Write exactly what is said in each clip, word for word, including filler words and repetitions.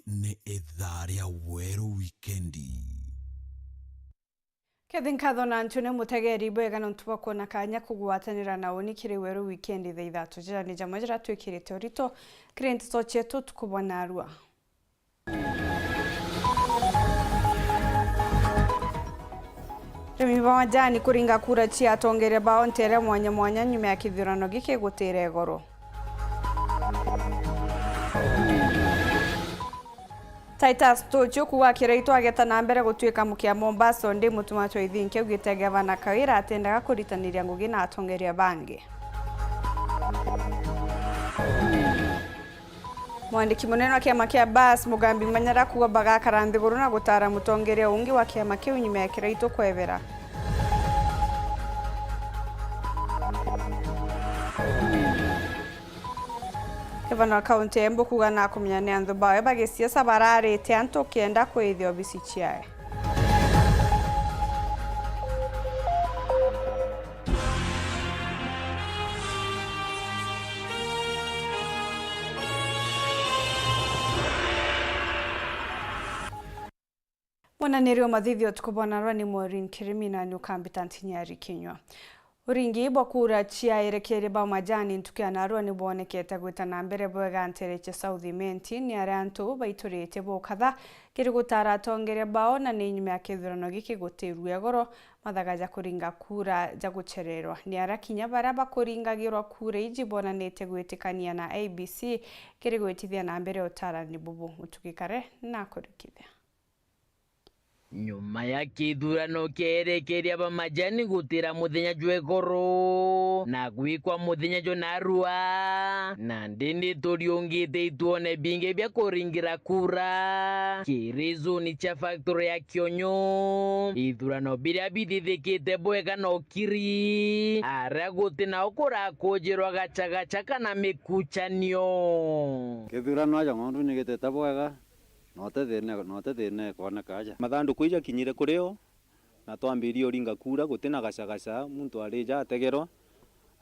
Ni ithaa ria Weru Wikendi. Kethi nkatho na ntune mutegeri bwega nontu bwa kwona kanya kugwatanira na uni kiri Weru Wikendi thaa ithatu. Jira ni jamwe jira twikirite urito kiri nteto cietu tuku bwa narua. Arimi ba majani kuringa kura cia atongeria bao ntere mwanya mwanya nyuma ya kithurano giki gutira igoro. Titus Tuchu kuuga Kiraitu ageta na mbere gutuika mukia Mombasa, undi Mutuma Twaithi Nki augite gavana Kawira atendaga kuritaniria ngugi na atongeria bangi. Mwandiki munene wa kiama kia bas, Mugambi Manyara, kuuga bagakara nthiguru na gutara mutongeria ungi wa kiama kiu nyuma ya Kiraitu kwebera. Gavana wa kaunti ya Embu kuuga nakumenya ni anthu bawe ba gisiasa bararite antu kenda kwithia obisi ciae. Mwonaniria wa mathithio utuku bwa narua ni Maureen Kirimi na ni ukambita ntinyari kinyua. Uringi bwa kura cia erekeria ba majani ntuku ya narua ni bwonekete gwita na mbere bwega ntere cia South Imenti, ni aria antu baiturite bukatha kiri gutara atongeria bao, na ni nyuma ya kithurano giki gutirua igoro, mathaga ja kuringa kura ja gucererwa. Ni aria kinya baria bakuringagirwa kura iji bonanite gwitikania na I E B C kiri gwitithia na mbere utarani bubu. Mutugi Kare na kurikithia. Nyuma ya kithurano kia erekeria ba majani gutira muthenya jwa igoro na gwikwa muthenya jwa narua, nandi ni turiungite itwone bingi bia kuringira kura kiri zoni cia factory ya Kionyo. Ithurano biria bithithikite bwega na ukiri, aria guti nao kurakujirwa gachagacha kana mikuchanio. Kithurano aja ng'ondu ni gitete bwega. Note thina, note thina ikoneka aja. Mathanduku ijakinyire kuri o, na twambirie uringa kura, guti na gacagaca, muntu arija ategerwa,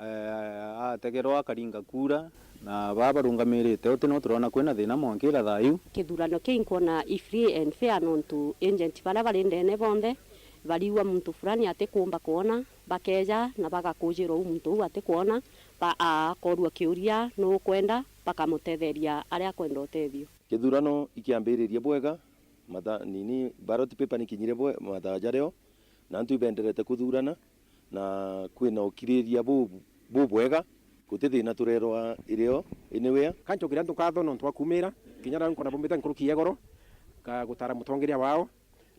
eh, ategerwa akaringa kura, na baa barungamirite uti no turona kwina thina mwankira thayu. Kithurano kii nkwona i free and fair, nontu agent baria bari ndene bonthe bariua muntu fulani atikumba kwona, bakeja na bagakujirwa u muntu uu atikwona, ba-, akorua kiuria nukwenda, bakamutetheria aria akwenda utethio. Kithurano ikiambiririe bwega, matha-, nini, ballot paper nikinyire bwe-, mathaa jario, na antu ibenderete kuthurana, na kwina ukiriria bu-, bubwega, guti thina turerwa irio anywhere. Ka ncokeria antu nkatho nontu bwa kumira, kinya riria nkona baumite nkuruki ya igoro, ka gutara mutongeria wao,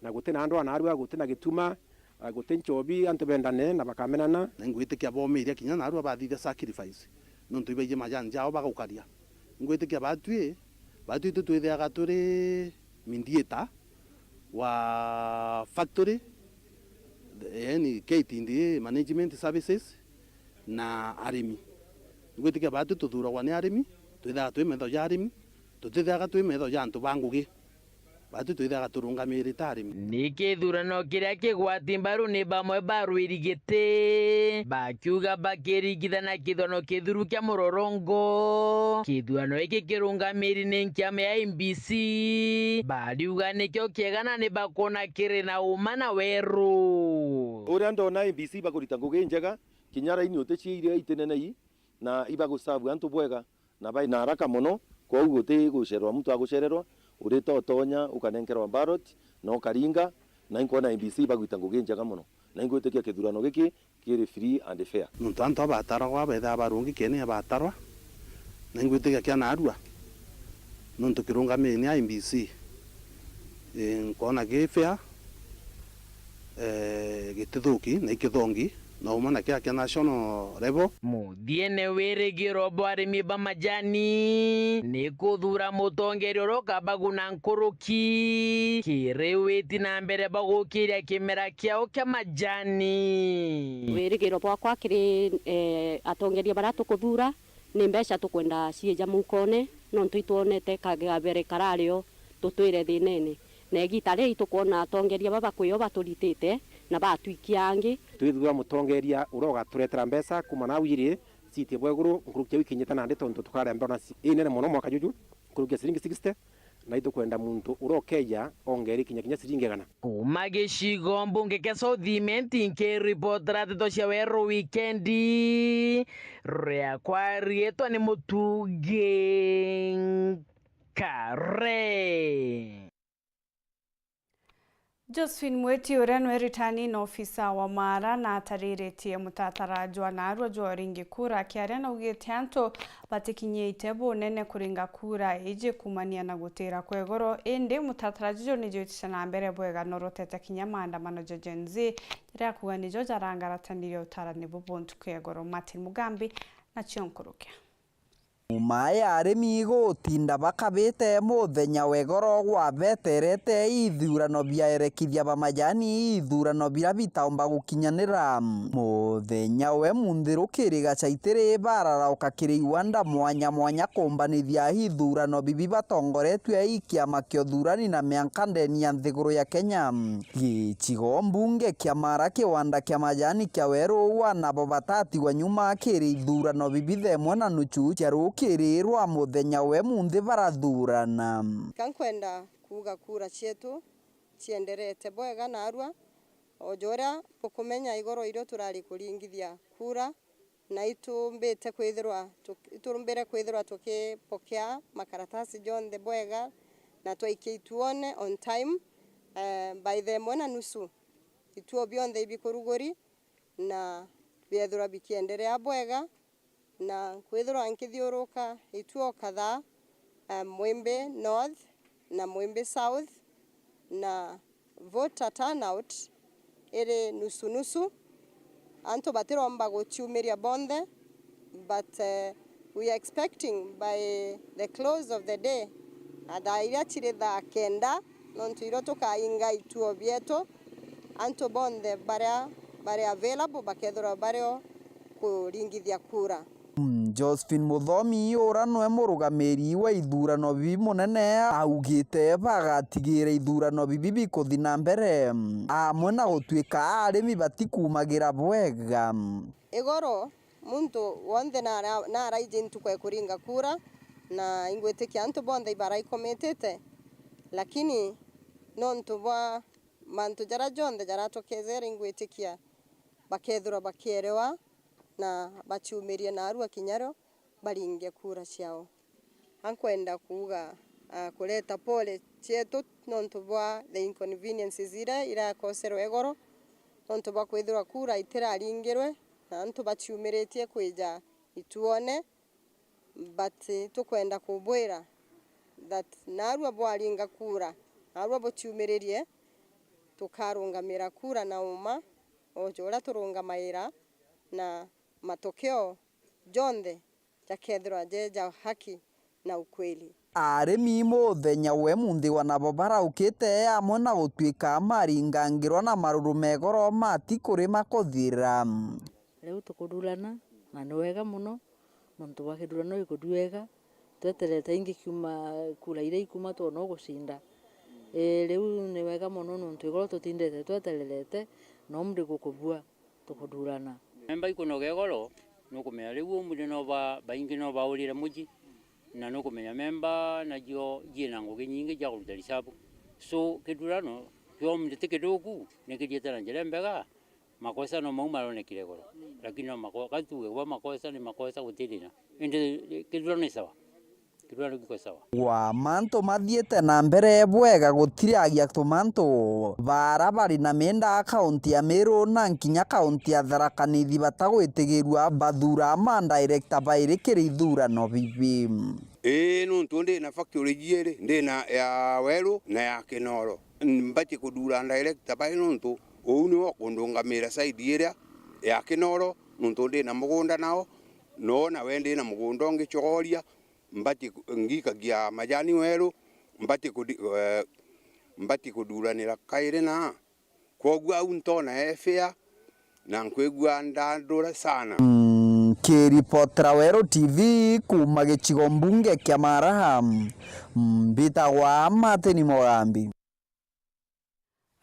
na guti na ndwaa narua, guti na gituma, a, guti nchobi, antu bendane na bakamenana. Na ingwitikia bomiria kinya narua bathithia sacrifice, nontu ibaiji majani jao bagukaria. Ingwitikia batwi, batwi itwi twithiaga turi mediator wa factory, yani K T D A Management Services na arimi. Ingwitikia batwi tuthuragwa ni arimi, twithaga twi metho ja arimi, tutithiaga twi metho ja antu ba ngugi. Batwi twithaga turungamirite arimi. Ni kithurano kiria kigwati mbaru ni bamwe barwiri giti, bakiuga bakiringithana kithurano kithuru kia murorongo. Kithurano giki kirungamiri ni nkiama ya I E B C, bariuga nikio kiega na ni bakwona kiri na uma na weru. Uria ndona I E B C bakurita ngugi njega, kinya raini uticiirie itinenei, na ibaguserve antu bwega, na bai na haraka mono, kwou guti gucererwa muntu agucererwa, urita utonya ukanenkerwa ballot na ukaringa, na inkwona I E B C bagwita ngugi njega mono, na ingwitikia kithurano giki kiri free and fair. Nontu antu abataragwa bethaa barungikene abatarwa, na ingwitikia kia narua, nontu kirungamiri ni I E B C, ii, nkwona gi fair, eh, gitithuki na ikithongi, na umwe na kia kia national level. Muthiene, wirigiro bwa arimi ba majani ni kuthura mutongeria uria ukabaguna nkuruki kiri witi na mbere bwa gukiria kimera kiao kia majani. Wirigiro bwakwa kiri, eh, atongeria baria tukuthura ni mbeca tukwenda ciija mukone, nontu itwonete kagabere karario tutwire thinene. Na igita riri tukwona atongeria baba kwi o baturitite na batwikia angi. Twithura mutongeria uria ugaturetera mbeca kuuma na au iri citi bwa iguru nkuruki ya wiki inyita nandi, tontu tukaria bonus inene mono mwaka juju, nkuruki ya ciringi sixty, Na itukwenda muntu uria ukeja ongere kinya kinya ciringi igana. Kuuma gicigo mbunge kia South Imenti, nkiripotera ndeto cia Weru Wikendi, riakwa riitwa ni Mutugi Nkare. Josephine Mwiti, uria nwe returning officer wa Mara, na atariritie mutatara jwa naarua jwa uringi kura, akiaria naugite antu batikinyite bunene kuringa kura iji kuumania na gutira kwa igoro, indi mutatara juju ni jwitite na mbere bwega na urotete kinya maandamano ja Gen Z, jaria akuuga nijo jarangaratanire utarani bubu ntuku ya igoro. Martin Mugambi nacio nkurukia. Nyuma ya arimi gutinda bakabite muthenya wa igoro gwabeterete ithurano bia erekithia ba majani, ithurano biria bitaumba gukinyanira. Muthenya wa imunthi rukiri gacaitiri bararauka kiri iwanda mwanya mwanya kumbanithia ithurano bibi batongoretue i kiama kia uthurani na mianka ndeni ya nthiguru ya Kenya. Gicigo mbunge kia Mara, kiwanda kia majani kia Weru, wana bo batatigwa nyuma kiri ithurano bibi thaa imwe na nuchu cia rukiri rwa muthenya wa imunthi barathurana. Ka nkwenda kuuga kura cietu cienderete bwega naarua, o juria bukumenya igoro irio turari kuringithia kura, na itumbite kwithirwa tuk-, itumbire kwithirwa tukipokea makaratasi jonthe bwega, na twaikia ituone on time, eh, by thaa imwe na nusu. Ituo bionthe ibikuruguri na biethirwa bikienderea bwega, na kwithirwa nkithiuruka ituo kadhaa, eh, Mwimbi North na Mwimbi South, na voter turnout iri nusu nusu. Antu batiromba guciumiria bonthe, but, eh, we are expecting by the close of the day, na thaa iria ciri thaa kenda, nontu irio tukainga ituo bietu, antu bonthe baria bari available bakethirwa bario kuringithia kura. Mm, Josephine Muthomi, ura nwe murugamiri wa ithurano bibi munene, augite bagatigira ithurano bibi bikuthi na mbere, amwe na gutuika arimi batikumagira bwega. Igoro, muntu wonthe nara-, naraiji ntuku ya kuringa kura, na ingwitikia antu bonthe ibaraikomitite, lakini nontu bwa mantu jaria jonthe jaratukezere, ingwitikia bakethirwa bakierewa na baciumirie naarua kinya rio baringe kura ciao. Ankwenda kuuga, ah, kureta pole cietu nontu bwa the inconveniences iria irakoserwe igoro, nontu bwa kwithirwa kura itiraringirwe na antu baciumiritie kwija ituone, but tukwenda kubwira that naarua bwaringa kura, naarua buciumiririe, tukarungamira kura na uma, o uria turungamaira, na matokeo jonthe jakethirwa je ja haki na ukweli. Arimi muthenya wa imunthi wa nabo baraukite amwe na gutuika maringangirwa na maruru megoro mati kurima kuthira. Riu tukudurana, na ni wega mono, nontu bwa kidurano gikuthiu wega, tweterete ingi kiuma, kura iria ikuma twona ugucinda. Ii, riu ni wega mono, nontu igoro tutindete twetererete, na umri gukubua, tukudurana. Memba ikunoga igoro, nukumenya riu umri no ba, baingi no baurire muji, na nukumenya memba nacio ciina ngugi nyingi cia kuruta risabu. So, kidurano kio umri ti kithuku, ni kithiete na njira imbega. Makosa no mau maronekire igoro, lakini no mako-, ka tuge gwa makosa ni makosa, guti thina. Indi kithurano ni sawa, kithurano giko sawa. Gwa mantu mathiite na mbere bwega, gutiri agia tumantu. Bara bari na mienda kaunti ya Meru na nkinya kaunti ya Tharaka Nithi batagwitigirua bathura ma director bairi kiri ithurano bibi. Ii, nuntu ndi na factory jiiri, ndi na ya Weru na ya Kinoro. Mbatie kuthura director bai nuntu uu niwe ukundungamira side iria ya Kinoro, nuntu ndi na mugunda nao, no nawe ndi na mugunda ungi Chogoria, mbatie ku-, ngikagia majani Weru, mbatie kuthi-, eh, mbatie kuthuranira kairi na. Kwoguo au ntona e fair, na nkwigua ndandura sana. Mm, nkiripotera Weru T V kuuma gicigo mbunge kia Mara, mm, mbitagwa Martin Mugambi.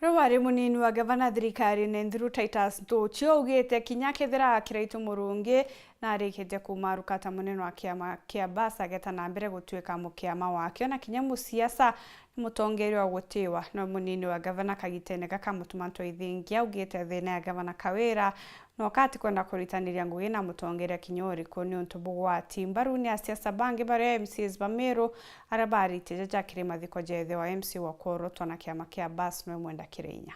Uria wari munini wa gavana thirikarine nthiru Titus Ntuchi augite kinya kethira Kiraitu Murungi Na arikitie kuuma arukata munene wa kiama kia Bas ageta na mbere gutuika mukiama wake. Ona kinya musiasa ni mutongeria wa gutiwa, no munini wa gavana kagitene gaka Mutuma M'Ethingia augite thina ya gavana Kawira no kati kwenda kuritaniria ngugi na mutongeria kinya uriku niuntu bugwati mbaruni asiasa bangi baria M C As ba Meru aria baritie jaja kiri mathiko ja ithe wa M C wa kworotwa na kiama kia Bas nwe Mwenda Kirinya.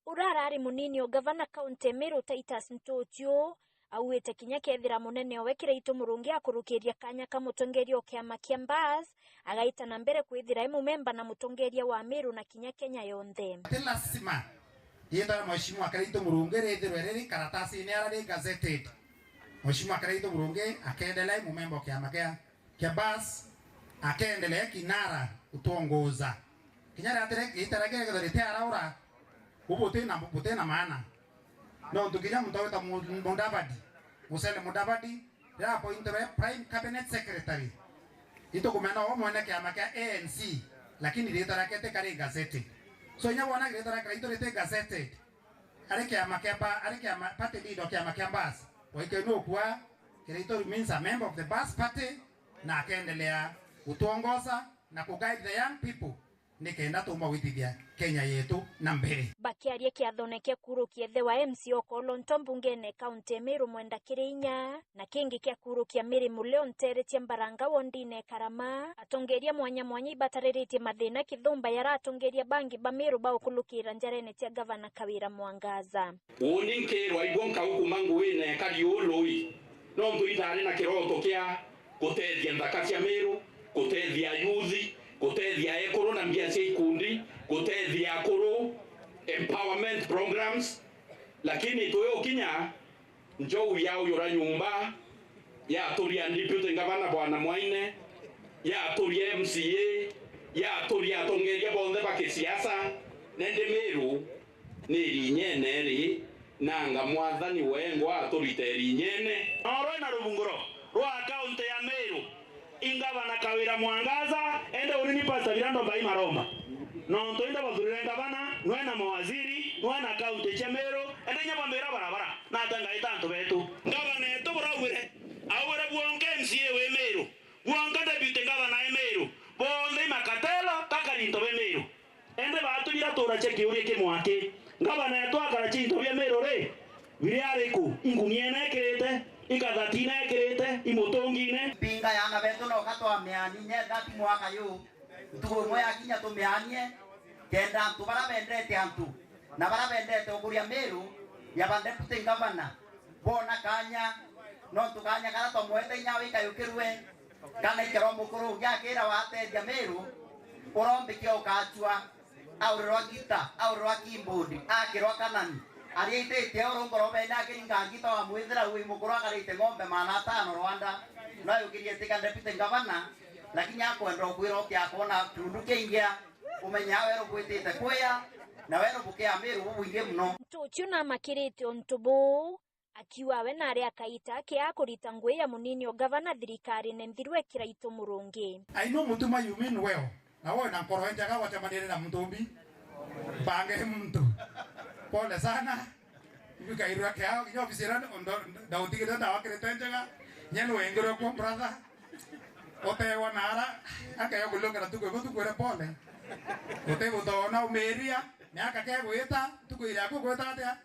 Uria arari munini o gavana kaunti ya Meru Titus Ntuuchiu auite kinya kethira munene owe Kiraitu Murungi akurukiria kanya ka mutongeria o kiama kia Mbas, agaita na mbere kwithira e mumemba na mutongeria wa Meru na kinya Kenya yonthe. Ti lasima riitwa ria Mheshimiwa Kiraitu Murungi rithirwe riri karatasini ara ri gazetted. Mheshimiwa Kiraitu Murungi akeendelea e mumemba o kiama kia kia Bas, akeendelea kinara gutongoza. Kinya riria atire-, riita riake rikethirwa ritiaraura, u buti na, buti na maana. Nontu kinya muntu wita Mu-, Mudavadi, Musalia Mudavadi, riria appointirwe Prime Cabinet Secretary, itukumena o mwene kiama kia A N C, lakini riita riake tikari gazetted. So, inya wona riita riake raitu riti gazetted, ari kiama kia Ba-, ari kiama, party leader o kiama kia Bas, waikenu ukua, Kiraitu remains a member of the Bas party, na akeendelea gutuongoza na ku guide the young people nikenda tuumba gwitithia Kenya yetu na mbere. Bakiaria kiathone kia kurukia ithe wa M C o Kolonto mbungene kaunti ya Meru Mwenda Kirinya, na kingi kia kurukia Mary Muleo nteere cia Mbaranga wondine Karama, atongeria mwanya mwanya ibatariritie mathina kithumba yara atongeria bangi ba Meru baukulukira njarene cia gavana Kawira Mwangaza. Uuni nkiirwa igwo nkaukuma nguine kariu lui, nontu indaari na kiroto kia gutethia nthaka cia Meru, gutethia ayuthi, gutethia ekuru na mbia cia ikundi, gutethia akuru, empowerment programs, lakini tuyukinya njou ya uyura nyumba, yaturia deputy governor Bwana Mwaine, yaturia M C A, yaturia atongeria bonthe ba kisiasa, na indi Meru ni irinyene ri, nanga mwathani wengwa aturite irinyene. Norwe na ruvunguro rwa kaunti ya Meru, ingavana Kawira Mwangaza, ende unini Pastor Birando Mbai Maromba. Nontu inde bathurire ngavana, nwe na mawaziri, nwe na kaunti cia Meru, ende inya bambira barabara, nata ngaita antu betu. Ngavana etu buraugire, augire bwonke M C A wi Meru, bwonke deputy ngavana e Meru, bonthe imakatelo kakari into be Meru. Indi baatwira tuura cia kiuria kimwe aki, ngavana etu akara cinto bia Meru ri, biria ariku? Inguniene ekirite, ikathatine ekirite, imutungine. Mpinga ya ana betu no katwamiani nyenda ti mwaka yu, ntuku imwe yakinya tumianie, kenda antu baria bendete antu na baria bendete ukuria Meru ya ba deputy governor boona kanya, nontu kanya karia twamwete inya wikayukirue, kana ikero mukuru ungi akira watethia Meru, urombikia ukachua, aurirwa ngita, aurirwa keyboard, akirwa kanani, ariaititie urungu rwa bene akiringa ngita wamwithira wi mukuru akarite ng'ombe maana atano Rwanda, no ayukirie tika deputy governor, lakini akwenda ukwira ukiakona kiundu kiingia, umenya weru bwitite kuya, na weru bukia Meru bubwingi muno. Ntuuchiu namakirite untu buu, akiuga we nari akaita aki akurita ngui ya munini o gavana thirikarine nthiru e Kiraitu Murungi. I know Mutuma, you mean well. Na woe na nkoro njega wacemanire na Mutumbi. Mbange muntu. Pole sana. Mbikairwa kiao, kinya ofisi ira ndo-, ndo-, ndautigire ndawakirite njega. Nye nwengirwe kuo, brother. Utewa na ara, akaya kuliokera tuku ibu tukwire pole. Utigutona umiria, miaka kegwita, tuku iria kugwita atia?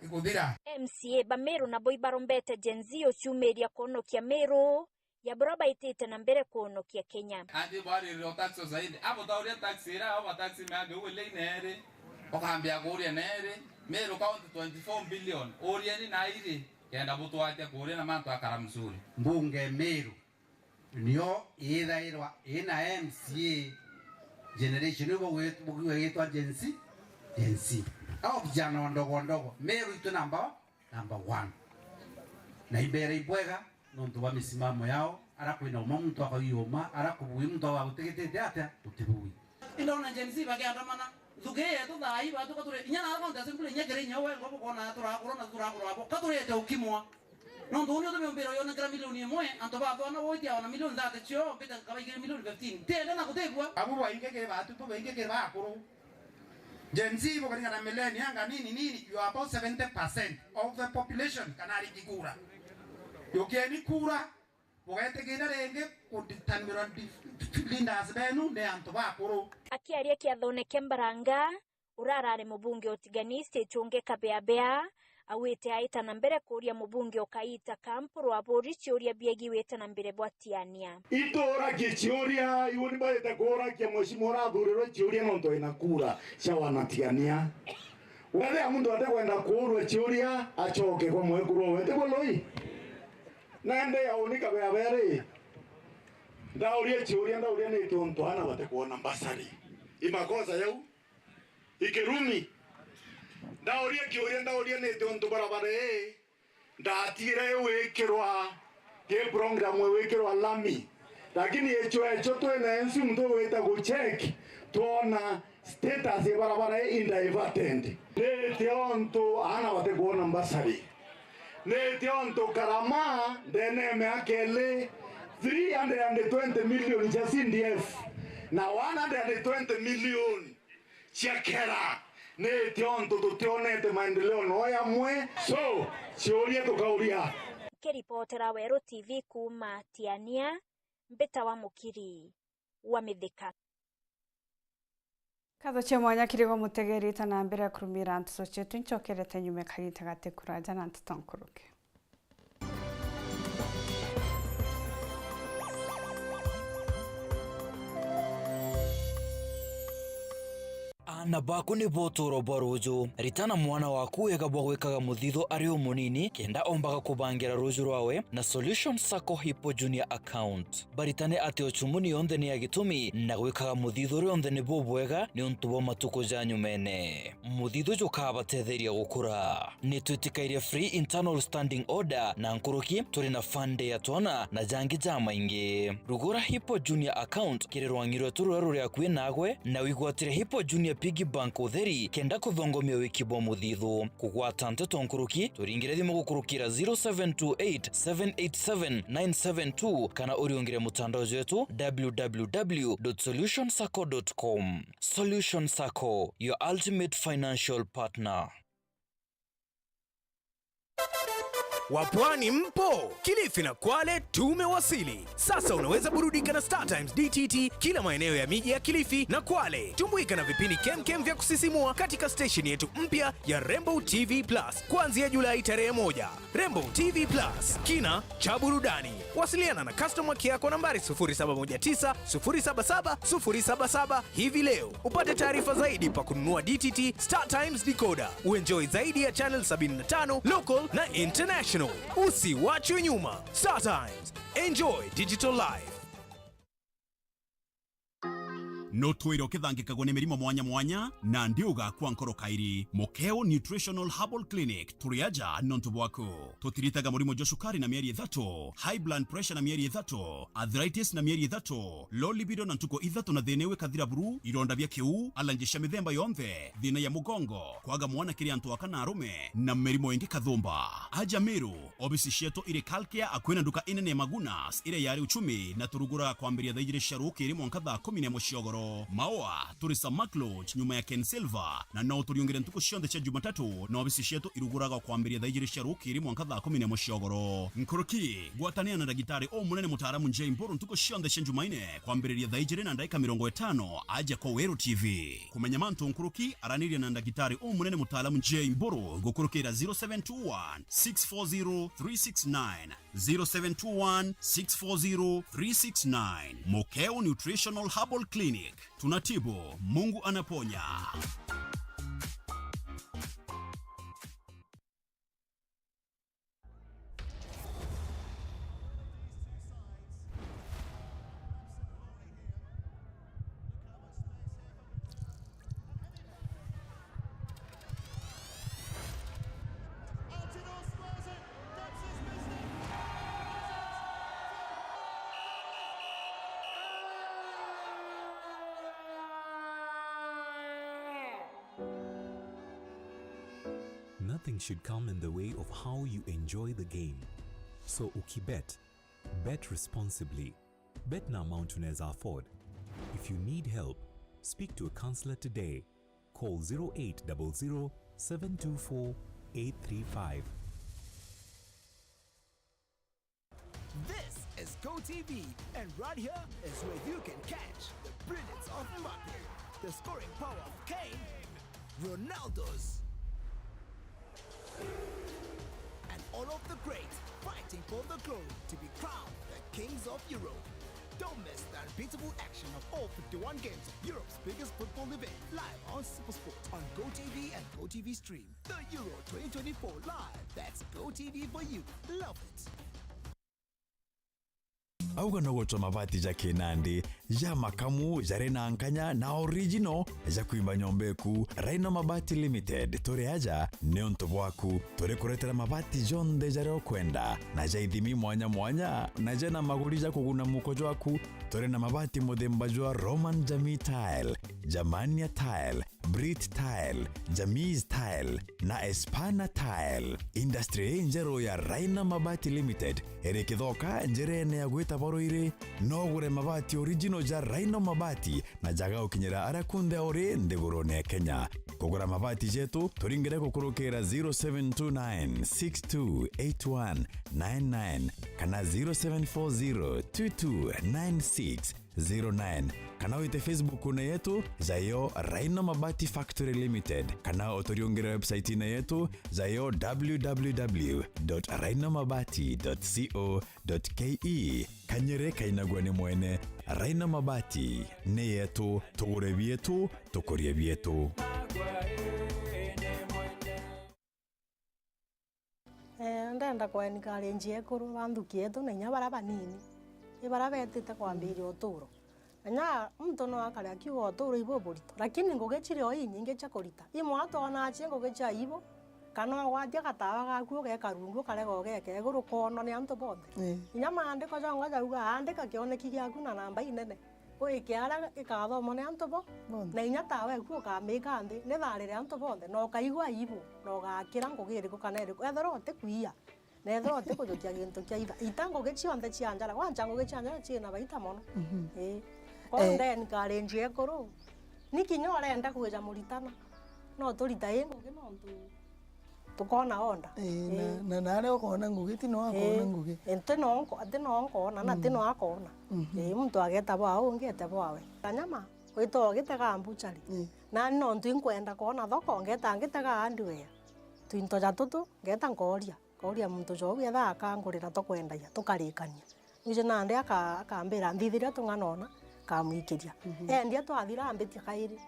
Iguthira. M C A ba Meru nabo ibarombete Gen Z uciumiria kwonokia Meru ya buria baitite na mbere kwonokia Kenya. Andi bwaririre o taxi o zaidi. Abo tauria taxi ira, abo taxi meage uwe lane eri, ukambia kuuria neri, Meru County twenty-four billion, urieni na iri, kenda butwatia kuuria na mantu akara mzuri. Mbunge Meru nio ithairwa ina M C A generation ibo gwit-, bugwitwa Gen Z, Gen Z. Au vijana ndogo ndogo, Meru itu namba, namba one. Na imbere ibwega, nontu bwa misimamo yao, ara kwina uma muntu akaugia uma, ara kubui muntu agutigitite atia, gutibui. Indona Gen Z bakiandamana, nthuki yetu thaa ii batuka turi, inya na county assembly, inya kiri inya we, ngobo kona turakura na turakura abo, ka turete ukimwa. Nontu uni utume umbira uyonenkera milioni imwe, antu bathwana woitia ona milioni thirty cio, mbite kabaigire milioni fifteen. Tiende na gutigua. Abu baingi kiri batu, tu baingi kiri bakuru. Gen Z bukaringana na millennial anga nini nini, you are about seventy percent of the population kana ariki kura. Yukeni kura, bugetigire ringi kudeterminwa leaders benu ni antu bakuru. Akiaria kiathone kia Mbaranga, urarare mubunge utigani State Chunge Kabeabea, awite aita na mbere kuria mubunge ukaita Camp Rwaburi ciuria biegiwite na mbere bwa Tiania. Iturakie ciuria, iu ni mbarite kuurakia mheshimiwa urathurirwe ciuria nontu ina kura cia wanatigania. Wethia muntu atekwenda kuurua ciuria, acoke kwa mwekuru owe. Tiguo Lui? Nende ya unika bea beri. Ndauria ciuria, ndauria niki untu ana batekuona mbasari. Imakosa yau. Ikirumi. Ndauria kiuria, ndauria niki untu barabara ii ndatigire iwikirwa, ki program iwikirwa lami. Lakini icho echo twina ensi muntu wita gucheck, twona status ya barabara ii diverted. Niti ontu ana batikuona mbasari. Niti ontu karama ndene ya miaka ili, three hundred and twenty million cia C D F na one hundred and twenty million cia kera. Niti ontu tutionete maendeleo no yamwe. So, ciuria tukauria. Nkiripotera Weru T V kuuma Tiania, mbita wa Mukiri wa Mithika. Nkatho cia mwanya kiri gwe mutegeri, ta na mbere ya kurumira nteto cietu, incokerete nyuma kagita gati kuraja na nteto nkuruki. Aana baku nibo utuuro bwa ruuju. Ritana mwana waku wega bwa gwikaga muthithu ari umunini, kenda ombaga kubangira ruuju rwawe na Solution Sacco Hippo Junior Account. Baritane ati uchumuni yonthe ni ya gitumi, na gwikaga muthithu rionthe ni bubwega niuntu bwa matuku ja nyumene. Muthithu jukabatetheria gukura. Ni twitikairie free internal standing order na nkuruki, turi na fund ya twana na jangi jamaingi. Rugura Hippo Junior Account kiri rwang'i rwetu ruria ruri akui nagwe, na wigwatire Hippo Junior Piggy Bank utheri kenda kuthongomia wiki bwa muthithu. Kugwata nteto nkuruki, turingire thimu gukurukira zero seven two eight, seven eight seven, nine seven two kana uriungire mutandao jwetu w w w dot solution sacco dot com. Solution Sacco, your ultimate financial partner. Wapwani mpo? Kilifi na Kwale tumewasili. Sasa unaweza burudika na Star Times D T T kila maeneo ya miji ya Kilifi na Kwale. Tumbuika na vipindi kemkem vya kusisimua katika station yetu mpya ya Rainbow T V Plus kuanzia Julai tarehe moja. Rainbow T V Plus, kina cha burudani. Wasiliana na customer care kwa nambari sufuri saba moja tisa, sufuri saba saba, sufuri saba saba hivi leo. Upate taarifa zaidi pa kununua D T T Star Times decoder. Uenjoy zaidi ya channel sabini na tano, local na international. Usiwachwe nyuma. Star Times. Enjoy digital life. No twire ukithangikagwo ni mirimo mwanya mwanya, na ndi ugakua nkoro kairi. Mukeo Nutritional Herbal Clinic, turi aja nontu bwaku. Tutiritaga murimo jwa cukari na mieri ithatu, high blood pressure na mieri ithatu, arthritis na mieri ithatu, low libido na ntuku ithatu na thina iu ikathira buru, ironda bia kiu, allergy cia mithemba yonthe, thina ya mugongo, kwaga mwana kiri antu aka na arume, na mirimo ingi kathumba. Aja Meru, obisi cietu iri Kalkia akui na nduka inene ya Magunas iria yari Uchumi, na turuguraga kwambiria thaa ijiri cia rukiri mwanka thaa kumi na imwe cia ugoro. Maua, turi Samak Lodge nyuma ya Ken Silver, na no uturiungire ntuku cionthe cia Jumatatu, na obisi cietu iruguraga kwambiria thaa ijiri cia rukiri mwanka thaa kumi na imwe cia ugoro. Nkuruki, gwatanira na ndagitari umunene mutaaramu J Mburu ntuku cionthe cia Jumaine kwambiriria thaa ijiri na ndagika mirongo itano aja kwa Weru T V. Kumenya mantu nkuruki, araniria na ndagitari umunene mutaaramu J Mburu gukurukira zero seven two one, six four zero, three six nine. zero seven two one, six four zero, three six nine. Mokeo Nutritional Herbal Clinic. Tunatibu, Mungu anaponya. Nothing should come in the way of how you enjoy the game. So ukibet, bet responsibly. Bet na amount unaweza afford. If you need help, speak to a counselor today. Call zero eight double zero, seven two four, eight three five. This is Go T V, and right here is where you can catch the brilliance of Mbappe, the scoring power of Kane, Ronaldo's, and all of the greats fighting for the glory to be crowned the kings of Europe. Don't miss the unbeatable action of all fifty-one games of Europe's biggest football event, live on SuperSport on Go T V and Go T V Stream. The Euro twenty twenty-four live. That's Go T V for you. Love it. Auga no gucwa mabati ja kinandi, ja makamu, jari na nkanya na original, ja kwimba nyomba eku. Rhino Mabati Limited, turi aja niuntu bwaku. Turi kuretera mabati jonthe jaria ukwenda, na ja ithimi mwanya mwanya, na jena maguri ja kuguna muko jwaku. Turi na mabati muthemba jwa Roman Jamii Tile, Germania Tile, Brit Tile, Jamis Tile na Espana Tile. Industry injeru ya Rhino Mabati Limited iri Kithoka, njirene ya gwita Boruiri. No ugure mabati original ja Rhino Mabati na jaga gukinyira aria kunthe uri nthigurune ya Kenya. Kugura mabati jetu, turingire gukurukira zero seven two nine six two eight one nine nine kana zero seven four zero two two nine six zero nine, kana wite Facebook-une yetu, jayo Rhino Mabati Factory Limited, kana uturiungire website-ine yetu, jayo w w w dot rhino mabati dot co dot k e. Kanyere kainagua ni mwene. Rhino Mabati ni yetu, tugure bietu, tukurie bietu. Ee, ndenda kwa encourage ekuru ba nthuki yetu na inya baria banini, i baria betite kwambiria uturo. Na inya muntu no akare akiuga uturo ibu burito, lakini ngugi ciri o inyingi cia kurita. Imwe twonaa cie ngugi cia ibu, kana ugwatia gatawa gaku ugeka rungu ukarega ugeka iguru kwonwa ni antu bonthe. Ii. Inya maandiko jongwa jauga, andika kioneki giaku na namba inene. Wike aria ikathomwa ni antu bo, bonthe. Na inya tawe ku ukamika nthi, ni tharire antu bonthe, na ukaigua aibu, na ugakira ngugi iriku kana iriku, ethirwa utikuia, na ethirwa utikujukia gintu kia itha. Ita ngugi cionthe cia njara, kwancha ngugi cia njara ciina baita mono. Mhm. Ii. Kwa eh, ndeni karenji ekuru, ni kinya urenda kwija muritana, no turita i ngugi nontu tukoona order. Ii, na, ii, na, na aria ukoona ngugi, ti no akoona, ii, ngugi. Ii, ti no nko-, ti no nkoona, na ti no akoona. Mhm. Ii, muntu ageeta bwa ungi eete bwawe. Kanyama, wita ugitega mbuchari. Ii. Nani nontu inkwenda koona thoko, ngeeta ngitega hardware. Twinto ja tutu, ngeeta nkooria. Nkooria muntu jou, eetha akangurira tukwendagia, tukarikania. Niji nandi aka-, akambira nthithiria tung'ana ona, nkamwikiria. Mhm. Endia twathira ambitia kairi,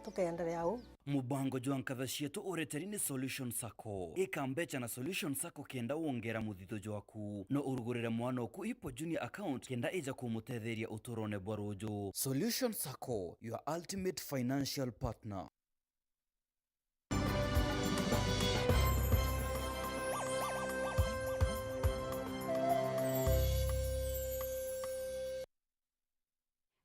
tukeenderea uu. Mubango jwa Nkatha Cietu ureteri ni Solution Sacco. Ika mbecha na Solution Sacco kenda wongera muthitho jwaku. No urugurire mwana oku Ipo Junior account kenda ija kumutetheria uturone bwa ruju. Solution Sacco, your ultimate financial partner.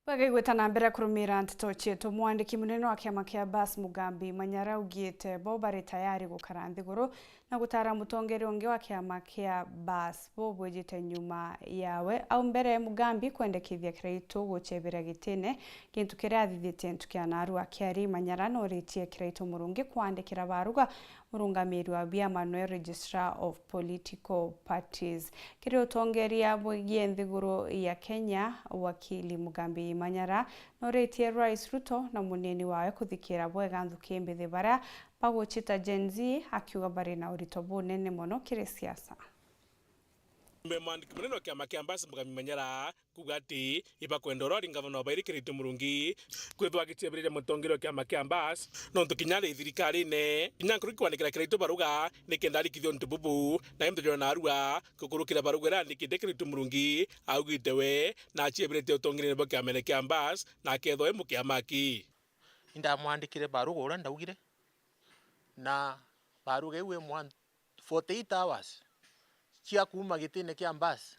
Bwega igwita na mbere kurumira nteto cietu. Mwandiki munene wa kiama kia Bas Mugambi Manyara augite bo bari tayari gukara nthiguru na gutara mutongeria ungi wa kiama kia Bas bo bwijite nyuma yawe. Au mbere, Mugambi kwendekithia Kiraitu guchebera gitine, gintu kiria athithitie ntuku ya narua. Akiaria, Manyara noritie Kiraitu Murungi kwandikira baruga murungamiri wa biama, noe Registrar of Political Parties. Kiri utongeria bwigie nthiguru ya Kenya, wakili Mugambi Manyara noritie Rais Ruto na munini wawe kuthikira bwega nthuki mbithi baria baguchita Gen Z, akiuga bari na urito bunene mono kiri siasa. Mwandiki munene wa kiama kia Bas Mugambi Manyara kuuga ati ibakwenda uria wari ngavana wa bairi Kiraitu Murungi kwithwa agichebiriria mutongeria wa kiama kia Bas, nontu kinya ari thirikarine, kinya nkuru ikwandikira Kiraitu baruga nikenda arikithia untu bubu, na into jona narua kukurukira baruga iria andikite Kiraitu Murungi augite we na achiebirite utongeria bwa kiamene kia Bas na akethwa e mukiamaki. Indamwandikire baruga uria ndaugire, na baruga iu imwe forty eight hours cia kuuma gitine kia Bas,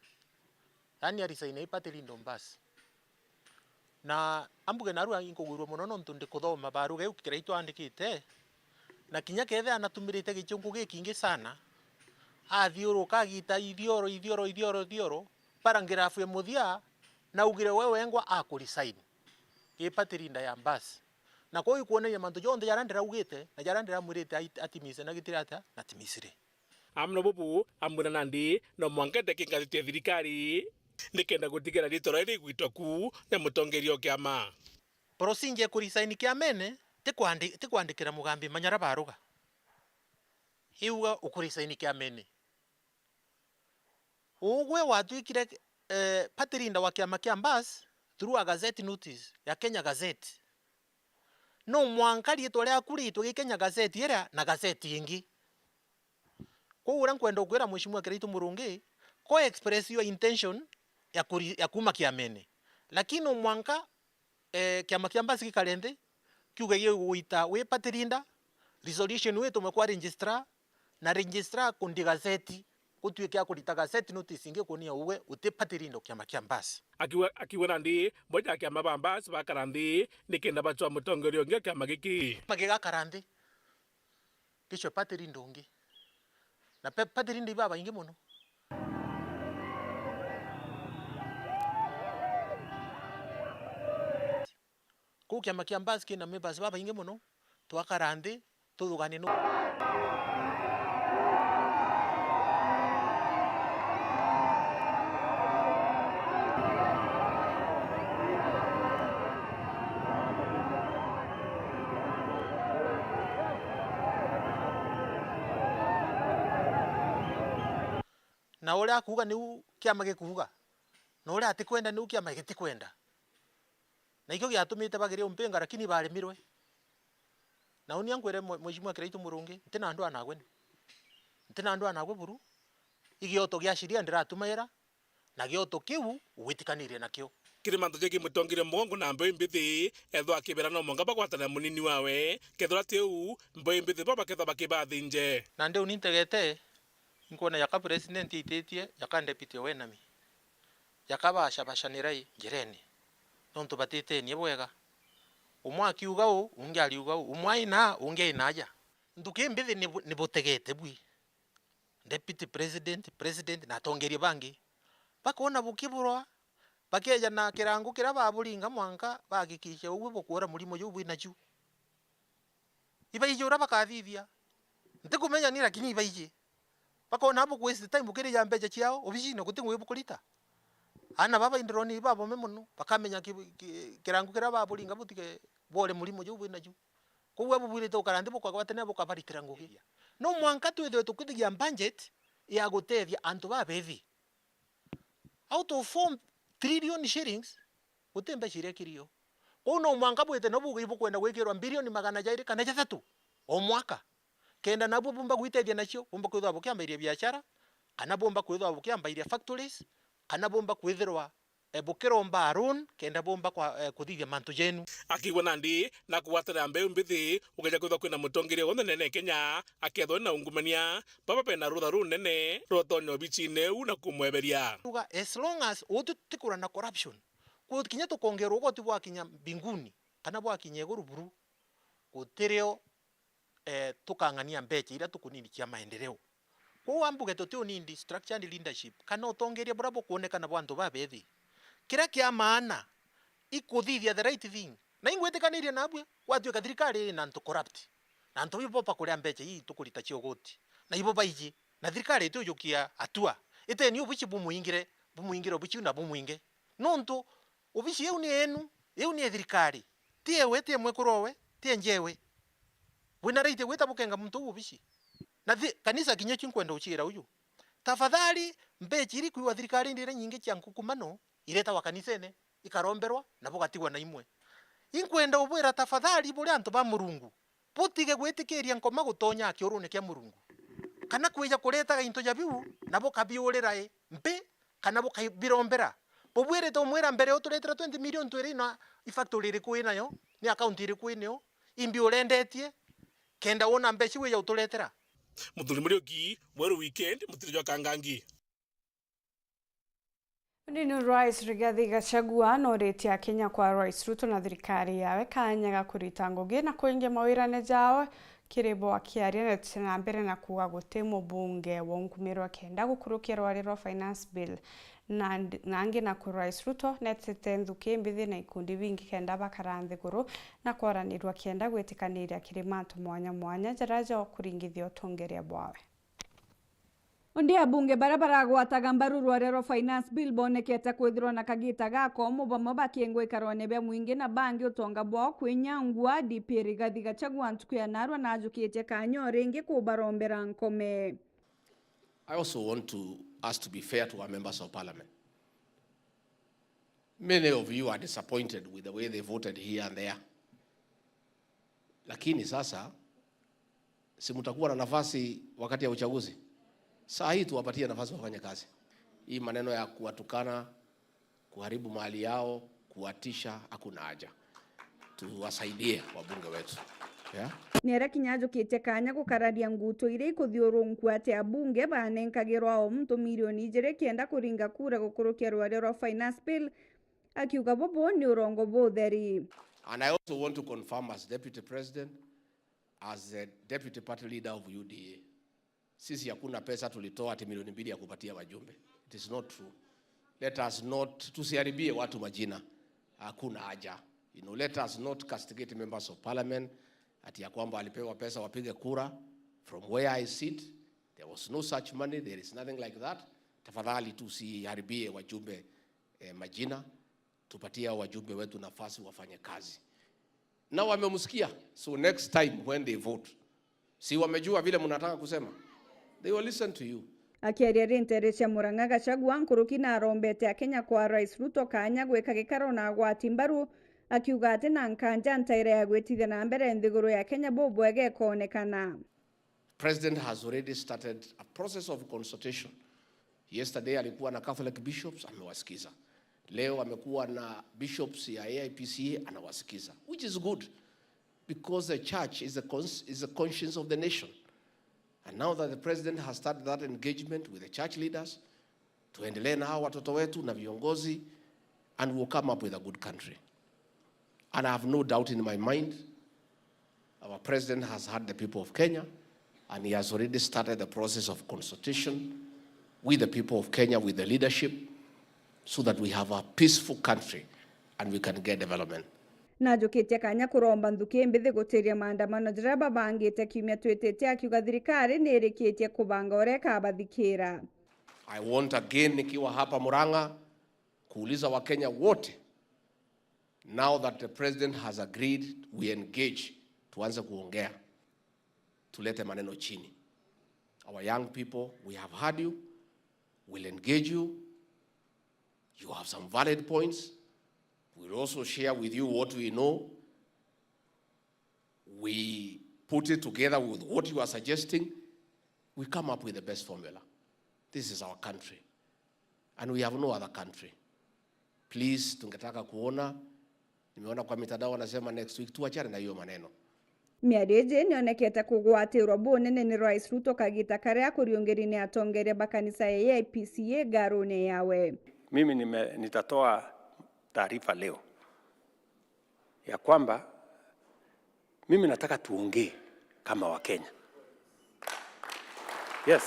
yaani arisaine i party leader o Bas. Na ambuge narua inkugwirua mono nontu ndikuthoma baruga iu Kiraitu andikite, na kinya kethira anatumirite gichunku gikingi sana, athiuruka agita ithioro, ithioro, ithioro, ithioro, paragraph ya muthia, naugire we wengwa akuresign i party leader ya Bas. Na kwou ikwonania mantu jonthe jaria ndiraugite na jaria ndiramwirite ait-, atimise na gitiri atia na timisire. Amwe na bubu, amwira nandi no mwanka ndeke ngathiti ya thirikari nikenda gutigera ritwa riria rigwitwa ku ria mutongeria o kiama. Procedure ya kurisaini kiamene ti kwandi-, ti kwandikira Mugambi Manyara baruga. Iuga ukurisaini kiamene. Ugwe watwikire, eh, party leader wa kiama kia Mbas through a gazette notice ya Kenya Gazette. No mwanka riitwa riaku riitwe gi Kenya Gazette iria na gazette ingi. Kwou uria nkwenda ukwira Mheshimiwa Kiraitu Murungi, ko express your intention ya kuri-, ya kuuma kiamene. Lakini no mwanka, eh, kiama kia Mbas gikare nthi, kiuge gigwita wi party leader, resolution iu itumwe kwa registrar, na registrar kundi gazeti, gutuike akurita gazeti notice ingi kuonia uwe uti party leader o kiama kia Mbas. Akiuga, akiuga nandi, boja kiama ba Mbas bakara nthi, nikenda bacwa mutongeria ungi o kiama giki. Magigakara nthi, gicwe party leader ungi. Na pe-, party leader ibabaingi mono. Kuu kiama kia Mbas kina members babaingi mono, twakara nthi, tuthuganie nu. Na uria akuuga niu kiama gikuuga, na uria atikwenda niu kiama gitikwenda. Na ikio giatumite bageria umpinga, lakini baremirwe. Na uni ankwire mwe-, Mheshimiwa Kiraitu Murungi, nti na ndwaa nagwe ni. Nti na ndwaa nagwe buru. Igioto gia sheria ndiratumaira, na gioto kiu ugwitikanirie nakio. Kiri mantu jegii mutongeria mugongo na mbeu mbithi, ethwa akibera no mwanka bagwatana munini wawe, kethira ti uu, mbeu mbithi bo bakethwa bakibathinje. Na ndiu ni ntegete, inkwona jaka president aititie, jaka deputy wenami. Jaka bacabacanirai njirene, nontu batitenie bwega. Umwe akiuga uu, ungi ariuga uu, umwe aina aa, ungi aina aja. Nthuki mbithi ni bu-, ni butegete bwi. Deputy president, president na atongeria bangi. Bakoona bukiburwa, bakeeja na kirango kiria baburinga mwanka bahakikishe ugwe bukwora murimo juu bwina ju. Ibaiji uria bakathithia. Ntikumenya ni, lakini ibaiji. Bakoona bu waste time bukirija mbeca ciao obicine, guti ngugi bukurita. Aana baba indironi babome mono, bakamenya ki-, ki-, kirango kiria baburinga butige bwore murimo juu bwina ju. Kwou abu bwirite gukara nthi bukagwatanira bukabaritira ngugi. No mwanka twithirwe tukithigia budget ya gutethia antu babethi. Out of four trillion shillings, guti mbeca iria kirio. Kwou no mwanka bwite no buuge ibukwenda gwikirwa bilioni magana jairi kana jathatu o mwaka, kenda nabuo bumba gwitethia nacio, bumba kwithirwa bukiambairia biashara, kana bumba kwithirwa bukiambairia factories, kana bumba kwithirwa, eh, bukiromba a loan kenda bumba kwa, eh, kuthithia mantu jenu. Akiigua nandi na kugwatanira mbeu mbithi, gukeja kwithirwa kwina mutongeria wonthe nene ya Kenya akethwa na ungumania, baba bena rutha runene rwa utonya obicine iu na kumweberia. Tuga, as long as uu tutikura na corruption, ku-, kinya tukongerwa ugoti bwakinya mbinguni, kana bwakinya iguru buru, gutirio, eh, tukang'ania mbeca iria tukunini cia maendeleo. Kwou ambuge tuti unindi structured leadership, kana utongeria buria bukwonekana bwa antu babethi. Kiria kia maana, ikuthithia the right thing. Na ingwitikanirie nabwe, gwatuika thirikari iri na antu corrupt. Na antu ibo bakuria mbeca ii tukurita cia ugoti. Na ibo baiji. Na thirikari itiujukia hatua. Iteni ubici bumwingire, bumwingire ubici u na bumwinge. Nontu ubici iu ni enu, iu ni ya thirikari. Ti ewe, ti ya mwekuru owe, ti ya njewe. Bwina right ya gwita bukenga muntu uu ubici. Na thi-, kanisa kinya icio nkwenda uciira uju. Tafadhali, mbeca iri kwigua thirikari ndire nyingi cia nkukumano, iretagwa kanisene, ikaromberwa, na bugatigwa na imwe. Inkwenda ubwira tafadhali, buri antu ba Murungu, butige gwitikiria nkoma gutonya kiurune kia Murungu, kana kwija kuretaga into ja biu, na bukabiurira i mpi, kana bukabirombera. Bubwirite umwira mbere uturetera twenty million twiri na i factory iriku inayo, ni account iriku inayo, imbi urendetie, kenda wona mbeca iu wija uturetera. Muthuri Muriuki, Mweru Weekend, mutiri jwa Kangangi. Munini Rais Rigathi Gachagua noritie Akenya kwa Rais Ruto na thirikari yawe kanya ga kurita ngugi na kuingia mawirane jao kiri bo. Akiaria, netete na mbere na kuuga guti mubunge waunkumirwa kenda gukurukia rwari rwa Finance Bill na, na angi, naku Rais Ruto netete nthuki mbithi na ikundi bingi kenda bakara nthiguru na kwaranirua kenda gwitikaniria kiri mantu mwanya mwanya jaria jakuringithia utongeria bwawe. Undi abunge baria baragwataga mbaru rware rwa Finance Bill bonekete kwithirwa na kagita gakomu, bamwe bakiengwa ikarone bia mwingi na bangi utonga bwao kwinyangua. D P Rigathi Gachagua ntuku ya narua najukitie kanya o ringi kubarombera nkome. I also want to, us to be fair to our members of parliament. Many of you are disappointed with the way they voted here and there. Lakini sasa, si mtakuwa na nafasi wakati ya uchaguzi? Saa hii tuwapatie nafasi wafanye kazi. Hii maneno ya kuwatukana, kuharibu mali yao, kuwatisha, hakuna haja. Tuwasaidie wabunge wetu. Yeah? Niaria kinya ajukitie kanya gukararia ngutu iria ikuthiurunkua ati abunge banenkagirwa o muntu milioni ijiri kenda kuringa kura gukurukia rware rwa Finance Bill, akiuga bubu ni urongo butheri. And I also want to confirm as Deputy President, as the Deputy Party Leader of U D A, sisi hakuna pesa tulitoa ati milioni mbili ya kupatia wajumbe. It is not true. Let us not, tusiharibie watu majina. Hakuna haja. You know, let us not castigate members of parliament ati ya kwamba walipewa pesa wapige kura. From where I sit, there was no such money, there is nothing like that. Tafadhali tusiharibie wajumbe, eh, majina. Tupatie hao wajumbe wetu nafasi wafanye kazi. Na wamemsikia, so next time when they vote, si wamejua vile mnataka kusema? They will listen to you. Akiaria ri nteere cia Murang'a, Gachagua nkuruki narombete Akenya kwa Rais Ruto kanya gwika gikaro na agwati mbaru, akiuga ati na nkanja ntaire ya gwitithia na mbere nthiguru ya Kenya bubwega ikoonekana. President has already started a process of consultation. Yesterday alikuwa na Catholic bishops, amewasikiza. Leo amekuwa na bishops ya A I P C A, anawasikiza, which is good because the church is the cons-, is the conscience of the nation. And now that the president has started that engagement with the church leaders, tuendelee na hao watoto wetu na viongozi, and we'll come up with a good country. And I have no doubt in my mind, our president has heard the people of Kenya, and he has already started the process of consultation with the people of Kenya, with the leadership, so that we have a peaceful country and we can get development. Najukitie kanya kuromba nthuki mbithi gutiria maandamano jaria babangite kiumia twitite, akiuga thirikari ni irikitie kubanga uria ikabathikira. I want again, nikiwa hapa Murang'a, kuuliza Wakenya wote, now that the president has agreed, we engage, tuanze kuongea, tulete maneno chini. Our young people, we have heard you, we'll engage you, you have some valid points, we'll also share with you what we know, we put it together with what you are suggesting, we come up with the best formula. This is our country. And we have no other country. Please, tungetaka kuona, nimeona kwa mitandao wanasema next week, tuachane na hiyo maneno. Miario iji nionekete kugwatirwa bunene ni Rais Ruto kagita karia akuriungiri ni atongeria ba kanisa ya A I P C A ngarune yawe. Mimi nime-, nitatoa taarifa leo ya kwamba mimi nataka tuongee kama Wakenya. Yes.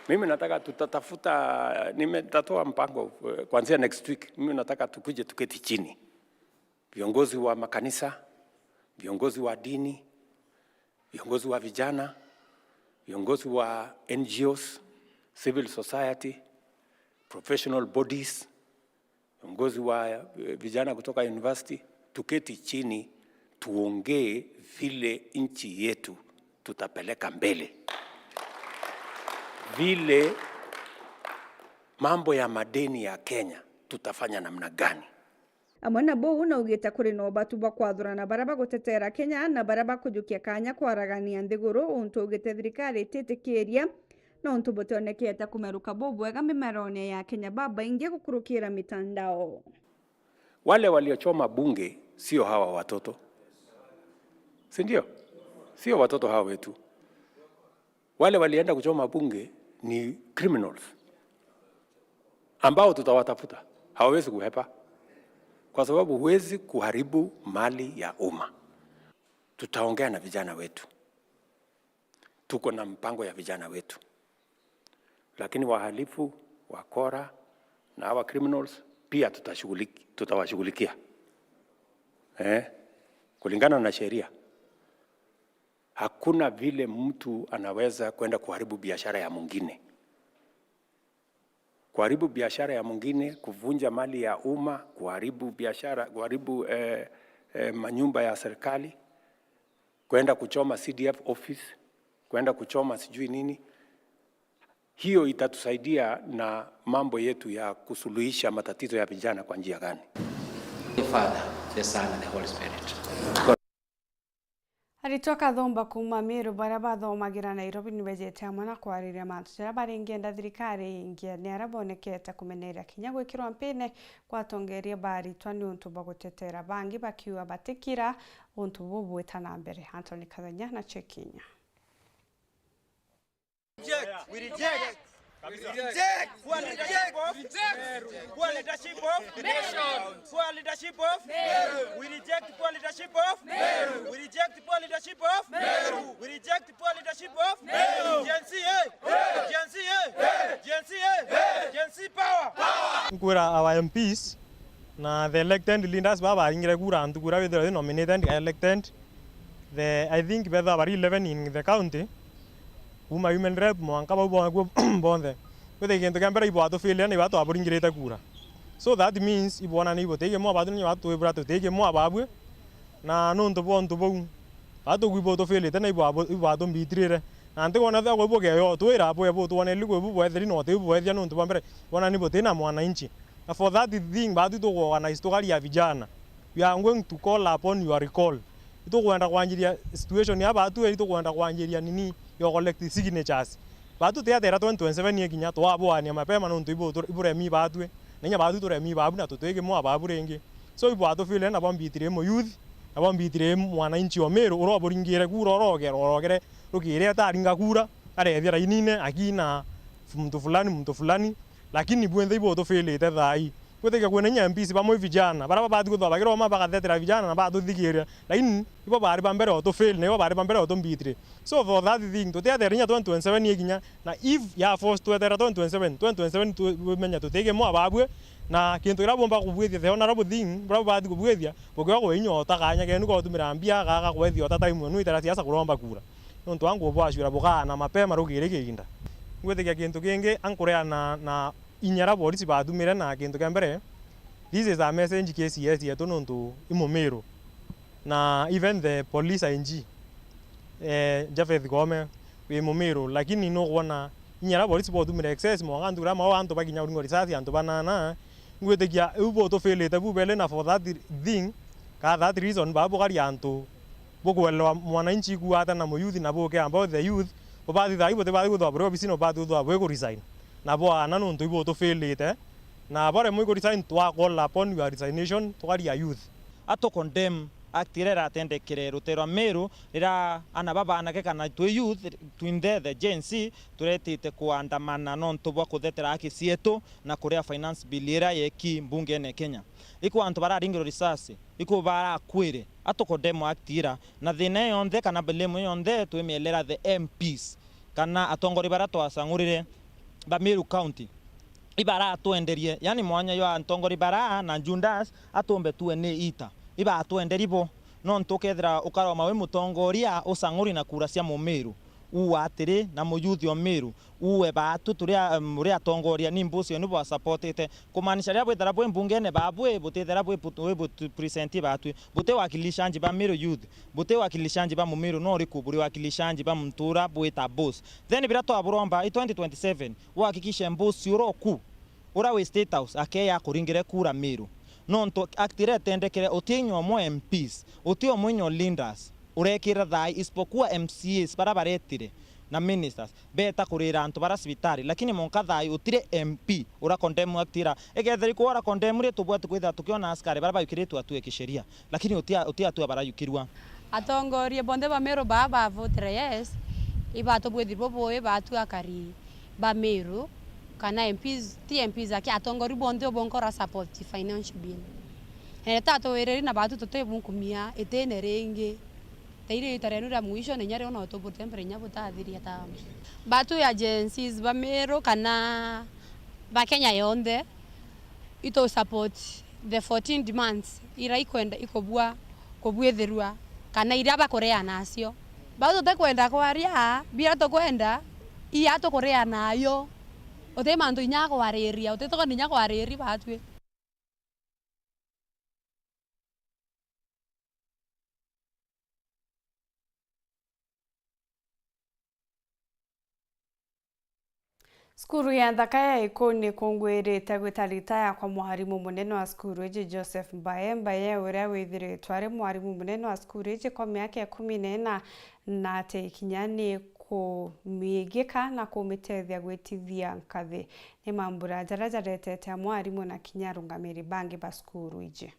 Mimi nataka tutatafuta, nimetatoa mpango, eh, kuanzia next week. Mimi nataka tukuje tuketi chini. Viongozi wa makanisa, viongozi wa dini, viongozi wa vijana, viongozi wa N G Os, civil society, professional bodies, viongozi wa, eh, vijana kutoka university, tuketi chini, tuongee vile nchi yetu tutapeleka mbele. Vile mambo ya madeni ya Kenya tutafanya namna gani? Amwe na buu, naugite kuri na ubatu bwa kwathurana baria bagutetera Kenya na baria bakujukia kanya kwaragania nthiguru, untu ugite thirikari ititikiria, nontu butionekete kumeruka bubwega mimerone ya Akenya babaingi gukurukira mitandao. Wale waliochoma bunge sio hawa watoto, si ndio? Sio watoto hawa wetu. Wale walienda kuchoma bunge ni criminals. ambao tutawatafuta. Hawawezi kuhepa, kwa sababu huwezi kuharibu mali ya umma. Tutaongea na vijana wetu, tuko na mpango ya vijana wetu, lakini wahalifu, wakora na hawa criminals pia tutashughulik-, tutawashughulikia, eh, kulingana na sheria. Hakuna vile mtu anaweza kwenda kuharibu biashara ya mwingine. Kuharibu biashara ya mwingine, kuvunja mali ya umma, kuharibu biashara, kuharibu, eh, eh, manyumba ya serikali, kwenda kuchoma C D F office, kwenda kuchoma sijui nini. Hiyo itatusaidia na mambo yetu ya kusuluhisha matatizo ya vijana kwa njia gani? The Father, the Son, and the Holy Spirit. Aritwa kathumba kuuma Meru baria bathomagira Nairobi ni bejete amwe na kwariria mantu jaria baringienda thirikari ingie ni aria bonekete kumeneria kinya gwikirwa mpine kwa atongeria ba aritwa niuntu bwa gutetera, bangi bakiuga batikira untu bubwita na mbere. Anthony Kathenya na Chekinya. Reject. We reject. We reject. Poor leadership of, poor leadership of, poor leadership of, we reject poor leadership of, we reject poor leadership of, we reject poor leadership of, Gen Z, eh! Gen Z, eh! Gen Z, eh! Gen Z power! Nkwira our M Ps na the elected leaders baba baringire kura antu kura bethirwa nominated, elected, the, I think bethirwa bari eleven in the county, kuuma women rep mwanka bau bongwa bonthe. Kwithira gintu kia mbere ibwatufailia na ibwatwaburingirite kura. So that means ibwona ni ibutigemwa batu ni ibwatwibura tutigemwa babwe. Na nontu bwa untu buu, batu kwi butufilite na ibwa-, ibwatumbitire. Na ntikwona thagwa ibugeyo twira bwe butwoneli kwi bubwetheri na uti bubwethia nontu bwa mbere, bona ni butina mwananchi. Na for that thing, batu tukuorganize tukaria vijana. We are going to call upon your recall. Itukwenda kwanjiria situation ya batu, itukwenda kwanjiria nini ya collect signatures. Batu tiatera twenty twenty-seven ikinya, twabuania mapema nontu ibu-, iburemi batwi, na inya batu turemi babu na tutigimwa babu ringi. So, ibwatufile nabo mbitire mu youth, nabo mbitire mwananchi o Meru, uria uburingire kura, urogera, urogere, rukiri ataringa kura, arethia rainine, akina muntu fulani, muntu fulani. Lakini bwinthe ibutufilite thaa ii. Gwitikia kwina inya M Ps bamwe vijana, baria babati kwithirwa bagiroma bagathetera vijana na batuthigiria. Lakini ibo bari ba mbere o tufil, na ibo bari ba mbere o tumbitire. So for that thing, tutiathera inya twenty twenty-seven ikinya, na if ya force twetera twenty twenty-seven, twenty twenty-seven tu-, bumenya tutigimwa babwe, na kintu kiria bumba kubwithia, the honorable thing, buria bubati kubwithia, bukiwa kwinya ota kanya kenu gotumira mbia, gaga kwethia ota time enu itera siasa kuromba kura. Nontu angu bwacura bukaana mapema rukiri kiinda. Ngwitikia kintu kingi ankureana na inya iria borisi batumire na kintu kia mbere, this is a message K C S yetu nontu i Mumiru. Na even the police I G, eh, Japheth Koome, wi Mumiru, lakini nukwona inya iria borisi botumire excess mwanka antu kuria mao antu bakinya kuringwa risasi antu banana, ngwitikia iu butufilite bubele na for that thing, ka that reason, baba bukaria antu bukwelewa mwananchi kuata na muyuthi na buke ambao the youth, bubati thai buti bati kwithwa buri obisini bubati kwithwa bwi ku resign. Na bwana nontu ibutufilite, na baremwe ku resign twa call upon your resignation, tukaria youth. Atu condemn act iria iratendekere rutero rwa Meru, riria ana babanake kana twi youth, twinthe the Gen Z, turetite kuandamana nontu bwa kuthetera haki cietu na kuria finance bill iria yeki mbungene Kenya. Iku antu bararingirwe risasi, iku barakwire, atu condemn act ira, na thina iyo yonthe kana blame iyo yonthe twimielera the M Ps, kana atongori baria twacang'urire ba Meru County. Ibaratwenderie, yani mwanya jwa atongori bara na Judas atumbe tue ni ita. Ibatwenderi bo, nontu ukethira ukaroma wi mutongoria ucang'uri na kura cia Mumiru, uu atiri, na muyuthi o Miru, uu e baatu turi a-, em, uri atongoria ni mbucio ni bwasapotite. Kumaanisha riria bwithira bwi mbungene baabwi, butithira bwi put-, bwi put-, present baatwi. Buti wakilishanji ba Miru youth, buti wakilishanji ba Mumiru, no uriku buri wakilishanji ba muntu ura bwita boss. Then biria twaburomba i twenty twenty-seven, uhakikishe boss ura oku, ura wi State House, akeya akuringire kura Miru. Nontu act iria itendekere, uti inya umwe M Ps, uti umwe inya leaders urekira thai, isipokuwa M C As bara baretire na ministers beta kurira antu bara cibitari, lakini monka thai utire M P ura condemn act ira. Ikethira iku ura condemn ri, tubwati kwithira tukiona askari bara bayukiritwe atue kisheria, lakini uti, uti atua barayukirwa. Atongoria bonthe ba Meru baa bavotire yes, ibatubwithi bubui baatu akari ba Meru, Kana M Ps, ti M Ps aki, atongoria bonthe ubonkora support financial bill. Eh, tatwiriri na batu tutibunkumia itine ringi. Tairi rita rienu ria mwisho, na inya riu no tuburite mbere inya butathiria ta batu ya agencies ba Meru kana ba Kenya yonthe, itu support the fourteen demands ira ikwenda ikubua kubwithirua kana iria bakurea nacio. Bau tutikwenda kwaria, bia tukwenda, ia tukurea nayo. Uti mantu inya kwariria, uti tukwenda inya kwariria batwi. Cukuru ya Nthaka ya Iku nikungwirite gwita ritaya kwa mwarimu munene wa cukuru iji Joseph Mbae. Mbae uria withiritwe ari mwarimu munene wa cukuru iji kwa miaka ikumi na ina, na ati ikinya ni kumigika na kumitethia gwitithia nkathi. Ni mambura jaria jaretete amwe arimu na kinya arungamiri bangi ba cukuru iji.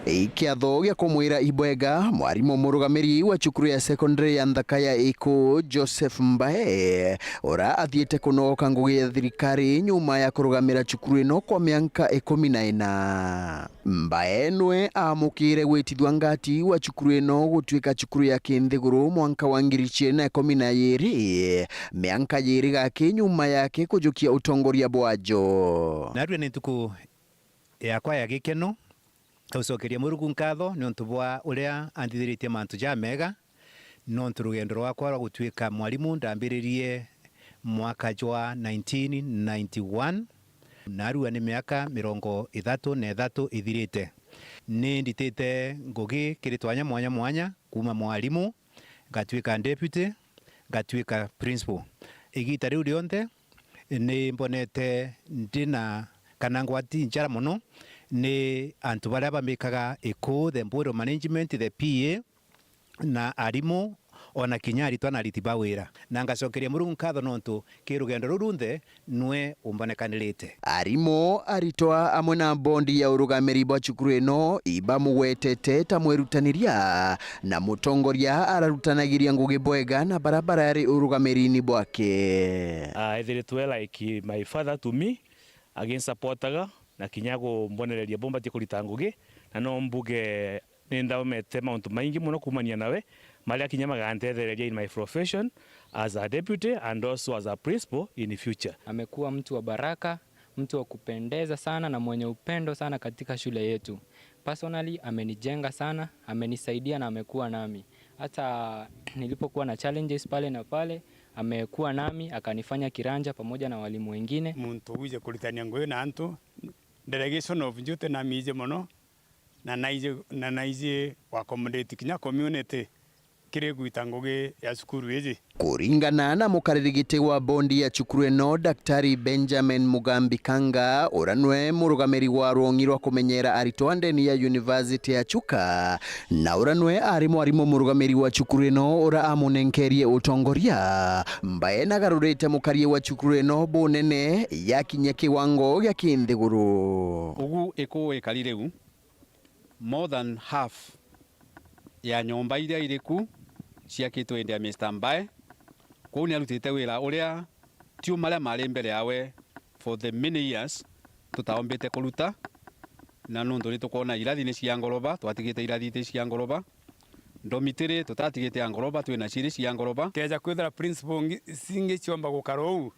Ikiatho gia kumwira ibwega, mwarimu murugamiri wa cukuru ya secondary ya Nthaka ya Iku, Joseph Mbae, ura athiite kunogoka ngugi ya thirikari nyuma ya kurugamira cukuru ino kwa mianka ikumi na ina. Mbae nwe aamukire gwitithua ngati wa cukuru ino gutuika cukuru ya kinthiguru mwanka wa ngiri ciiri na ikumi na iiri, mianka yiiri gaki nyuma yake kujukia utongoria bwajo. Narua ni ntuku yakwa ya gikeno, gucokeria Murungu nkatho niuntu bwa uria anthithiritie mantu jamega, nontu rugendo rwakwa rwa gutuika mwarimu ndambiririe mwaka jwa nineteen ninety-one, narua ni miaka mirongo ithatu na ithatu ithirite. Ni nditite ngugi kiri twanya mwanya mwanya, kuuma mwarimu, ngatuika deputy, ngatuika principal. Igita riu rionthe ni mbonete ndina kana ngwati njara mono ni antu baria bambikaga Iku, the board of management, the P A, na arimu, ona kinya aritwa na ariti ba wira. Na ngacokeria Murungu nkatho nontu ki rugendo ruru runthe nwe umbonekanirite. Arimu, aritwa amwe na bondi ya urugamiri bwa cukuru ino ibamugwetete ta mwirutaniria na mutongoria ararutanagiria ngugi bwega na bara barari urugamiri-ini bwake. Ah, ethiritwe like my father to me, aginsupportaga na kinya gumbonereria bu mbatie kurita ngugi, na no mbuge ni nthomete mauntu maingi mono kuumania nawe, maria kinya magantethereria in my profession as a deputy and also as a principal in future. Amekuwa mtu wa baraka, mtu wa kupendeza sana na mwenye upendo sana katika shule yetu. Personally, amenijenga sana, amenisaidia na amekuwa nami. Hata nilipokuwa na challenges pale na pale, amekuwa nami, akanifanya kiranja pamoja na walimu wengine. Muntu wije kuritania ngugi na antu, delegation of duty namiije mono, na naiji, na naiji wa accommodate kinya community kiri gwita ngugi ya cukuru iji. Kuringana na mukariri giti wa bondi ya cukuru ino, Daktari Benjamin Mugambi Kanga, ura nwe murugamiri wa rwong'i rwa kumenyera aritwa ndeni ya University ya Chuka, na ura nwe ari mwarimu murugamiri wa cukuru ino ura amunenkerie utongoria, Mbae nagarurite mukarie wa cukuru ino bunene yakinya kiwango gia kinthiguru. Ugu Iku ikari riu, more than half ya nyomba iria iri ku ciakitwe indi ya Mister Mbae. Kwou ni arutite wira uria ti umaria mari mbere yawe for the many years tutaombite kuruta, na nuntu ni tukwona irathi ni cia ngoroba, twatigite irathi iti cia ngoroba, ndomitiri tutatigite ya ngoroba, twina ciiri cia ngoroba. Keja kwithira principal ngi-, cingi ciomba gukara uu,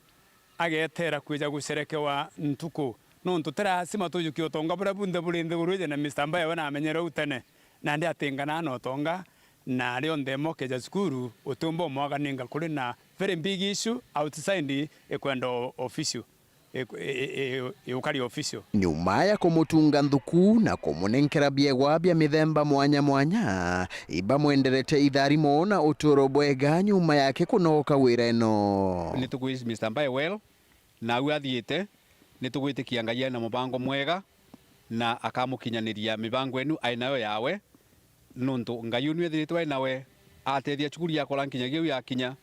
ageteera kwija gucerekewa ntuku, nontu ti lasima tujukie utonga buria bunthe buri nthiguru iji, na Mister Mbae we namenyere uu tene, nandi atinganaa na utonga, na rionthe mokeja cukuru, utiumba umwaganinga kuri na very big issue outside ikwenda o-, official, i-, i-, i-, iukari official. Nyuma ya kumutunga nthuku na kumunenkera biegwa bia mithemba mwanya mwanya, ibamwenderete itharimo na uturo bwega nyuma yake kunogoka wira ino. Ni tukwisi Mister Mbae well, na au athiite, ni tugwitikia Ngai ari na mubango mwega na akamukinyaniria mibango enu ai nayo yawe, nuntu Ngai unu ethiritwe ari nawe, atethia cukuru yakora nkinyagia au yakinya,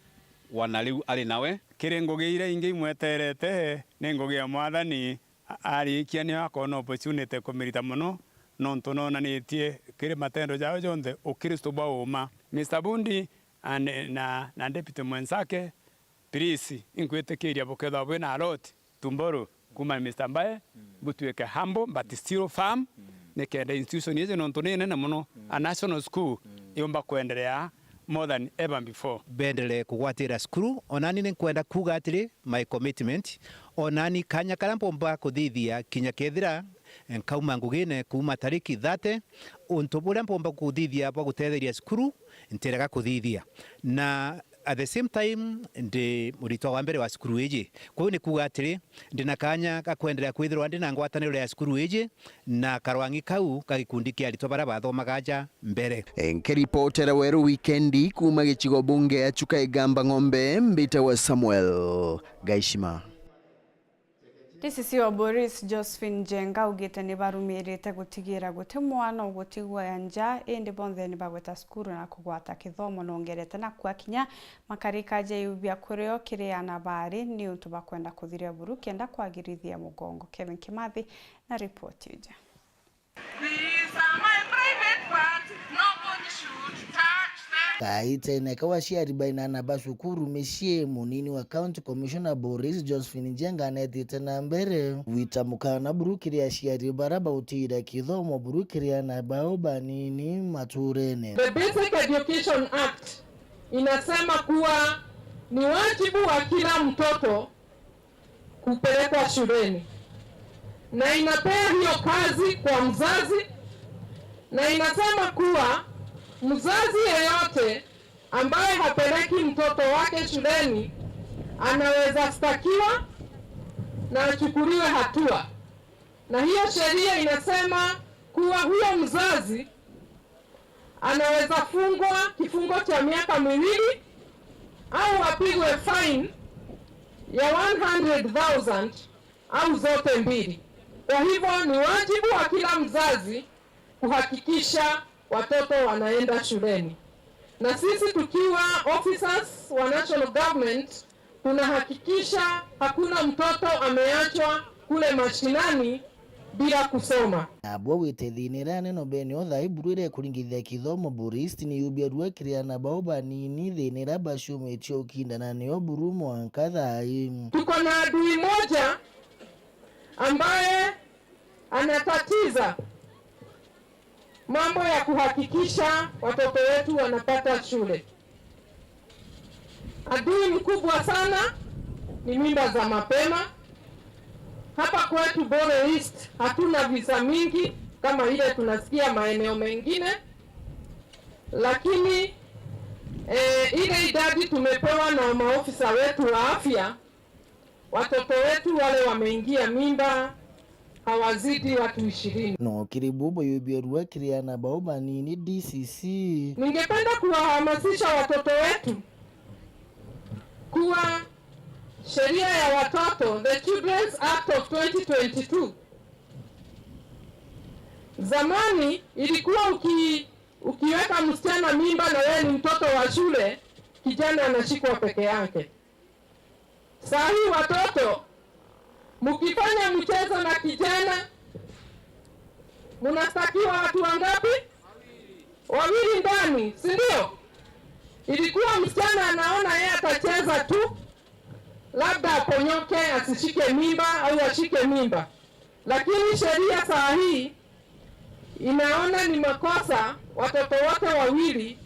wana riu ari nawe. Kiri ngugi iria ingi imweterete, ni ngugi ya Mwathani, a-, arikia nio akoona opportunity kumirita mono, nontu nonanitie kiri matendo jao jonthe ukristo bwa uuma. Mister Bundi And, na, na deputy mwenzake, please, inkwitikiria bukethwa bwina a lot tomorrow kuma Mister Mbae, butwike humble but still firm, nikenda institution iji nontu ni nene mono, a national school, yumba kwenderea more than ever before. Benderee kugwatira cukuru. Onani ni nkwenda kuuga atiri, my commitment, onani kanya karia mpomba kuthithia kinya kethira nkauma ngugine kuuma tariki thirty, untu buria mpomba kuthithia bwa gutetheria cukuru, ntirega kuthithia. Na at the same time, ndi muritwa wa mbere wa cukuru iji. Kwou ni kuuga atiri, ndi na kanya ga kwenderea kwithirwa ndi na ngwataniro ya cukuru iji, na karwang'i kau ka gikundi kia aritwa baria bathomaga aja mbere. Nkiripotera Weru Wikendi kuuma gicigo bunge ya Chuka Igamba Ng'ombe, mbitagwa Samuel Gaishima. D C C wa Boris, Josephine Njenga, augite ni barumirite gutigira guti mwana ugutigwa ya nja, indi bonthe ni bagweta cukuru na kugwata kithomo. Nongerete na kua kinya makarika ja iu bia kurio kiri ana baari, ni untu bakwenda kuthiria buru kenda kwagirithia mugongo. Kevin Kimathi na ripoti iji. These are my private parts, nobody should touch them. Kaitene kau aciari bainana ba cukuru micii, munini wa County Commissioner Boris, Josephine Njenga, netite na mbere gwita mukana buru kiri aciari bara bautira kithomo buru kiri ana bao banini maturene. The Basic Education Act inasema kuwa ni wajibu wa kila mtoto kupelekwa shuleni, na inapea hiyo kazi kwa mzazi, na inasema kuwa mzazi yeyote ambaye hapeleki mtoto wake shuleni anaweza stakiwa na achukuliwe hatua. Na hiyo sheria inasema kuwa huyo mzazi anaweza fungwa kifungo cha miaka miwili au apigwe fine ya one hundred thousand au zote mbili. Kwa hivyo, ni wajibu wa kila mzazi kuhakikisha watoto wanaenda shuleni. Na sisi tukiwa officers wa national government, tunahakikisha hakuna mtoto ameachwa kule mashinani bila kusoma. Nabo gwite thiina iria nene bene o thaa iburu iria ikuringithia kithomo Boris ni yubia rua kiri ana bao banini thiina iria baciumitie ukindana nio buru mwanka thaa ii. Tuko na adui moja ambaye anatatiza mambo ya kuhakikisha watoto wetu wanapata shule. Adui mkubwa sana ni mimba za mapema. Hapa kwetu Bore East hatuna visa mingi kama ile tunasikia maeneo mengine, lakini, eh, ile idadi tumepewa na maofisa wetu wa afya, watoto wetu wale wameingia mimba hawazidi watu ishirini. No kiri bubu yubia rua kiri ana bao banini D C C. Ningependa kuwahamasisha watoto wetu kuwa sheria ya watoto, the Children's Act of twenty twenty-two, zamani ilikuwa uki-, ukiweka msichana mimba na yeye ni mtoto wa shule, kijana anashikwa peke yake. Saa hii watoto, mkifanya mchezo na kijana, mnastakiwa watu wangapi? Wawili ndani, si ndio? Ilikuwa msichana anaona yeye atacheza tu, labda aponyoke, asishike mimba au ashike mimba. Lakini sheria saa hii inaona ni makosa watoto wote wawili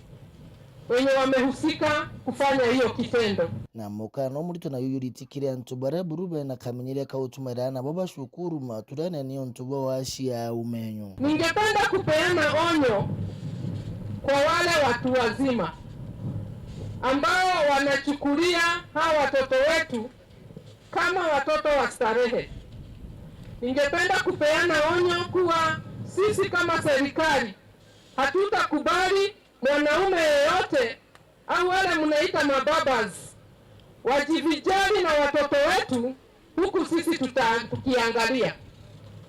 wenye wamehusika kufanya hiyo kitendo. Na mukana umurito na yuyuriti kiri antu baria buru bena kamenyeria ka utumaira nabo bacukuru maturene ni untu bwa wacia umenyo. Ningependa kupeana onyo kwa wale watu wazima ambao wanachukulia hawa watoto wetu kama watoto wa starehe. Ningependa kupeana onyo kuwa sisi kama serikali hatutakubali mwanaume yeyote au wale mnaita mababas wajivijali na watoto wetu huku sisi tuta-, tukiangalia.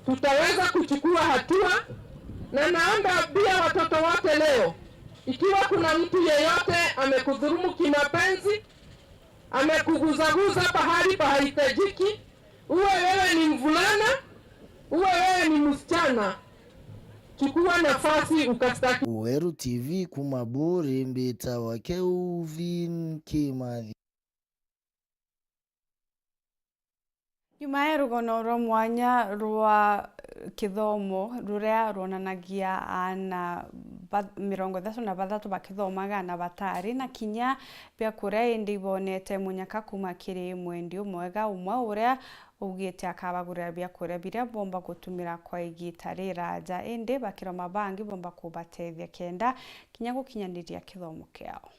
Tutaweza kuchukua hatua, na naomba pia watoto wote leo, ikiwa kuna mtu yeyote amekudhulumu kimapenzi, amekuguzaguza pahali pahitajiki, uwe wewe ni mvulana, uwe wewe ni msichana, Chukua nafasi ukastaki. Weru T V kuma Buri, mbitawa Kelvin Kimathi. Nyuma ya rugono rwa mwanya rwa kithomo ruria rwonanagia aana ba-, mirongo ithatu na bathatu bakithomaga na batari na kinya biakuria, indi ibonete munyaka kuma kiri mwendi umwega umwe uria augite akabagurira biakuria biria bomba gutumira kwa igita riraja, indi bakiroma bangi bomba kubatethia kenda kinya gukinyaniria kithomo kiao.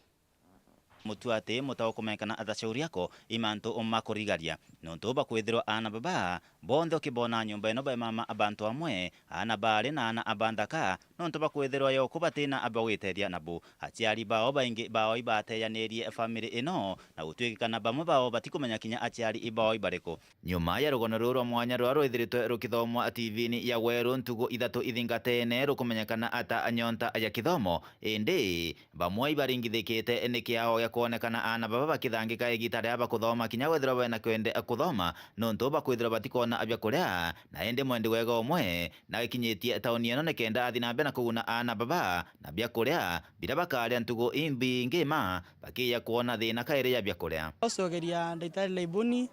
Mutu ati muta ukumenyekana ata Shauri Yako i mantu ma kurigaria, nontu bakwithirwa aana baba bonthe ukibona nyomba ino bai mama a bantu amwe, aana baari na aana a banthaka, nontu bakwithirwa yoku batina aba gwitethia nabo. Aciari bao baingi bao ibateyanirie family ino, na gutwikikana bamwe bao batikumenya kinya aciari bao ibariku. Nyuma ya rugono ruu rwa mwanya ruria rwithiritwe rukithomwa T V-ini ya Weru ntugu ithatu ithingatene rukumenyekana ata nyonta ya kithomo, indi bamwe ibaringithikite ni kiao gia kwonekana aana baba bakithangika igita riria bakuthoma kinya wethirwa bena kwende kuthoma, nontu bakwithirwa batikwona bia kuria, na indi mwendi wega umwe na gikinyitie tauni ino nikenda athi na mbere na kuguna aana baba na bia kuria biria bakaria ntugu imbingi ma bakiija kwona thina kairi ya bia kuria. Ucokeria Ndagitari Laiboni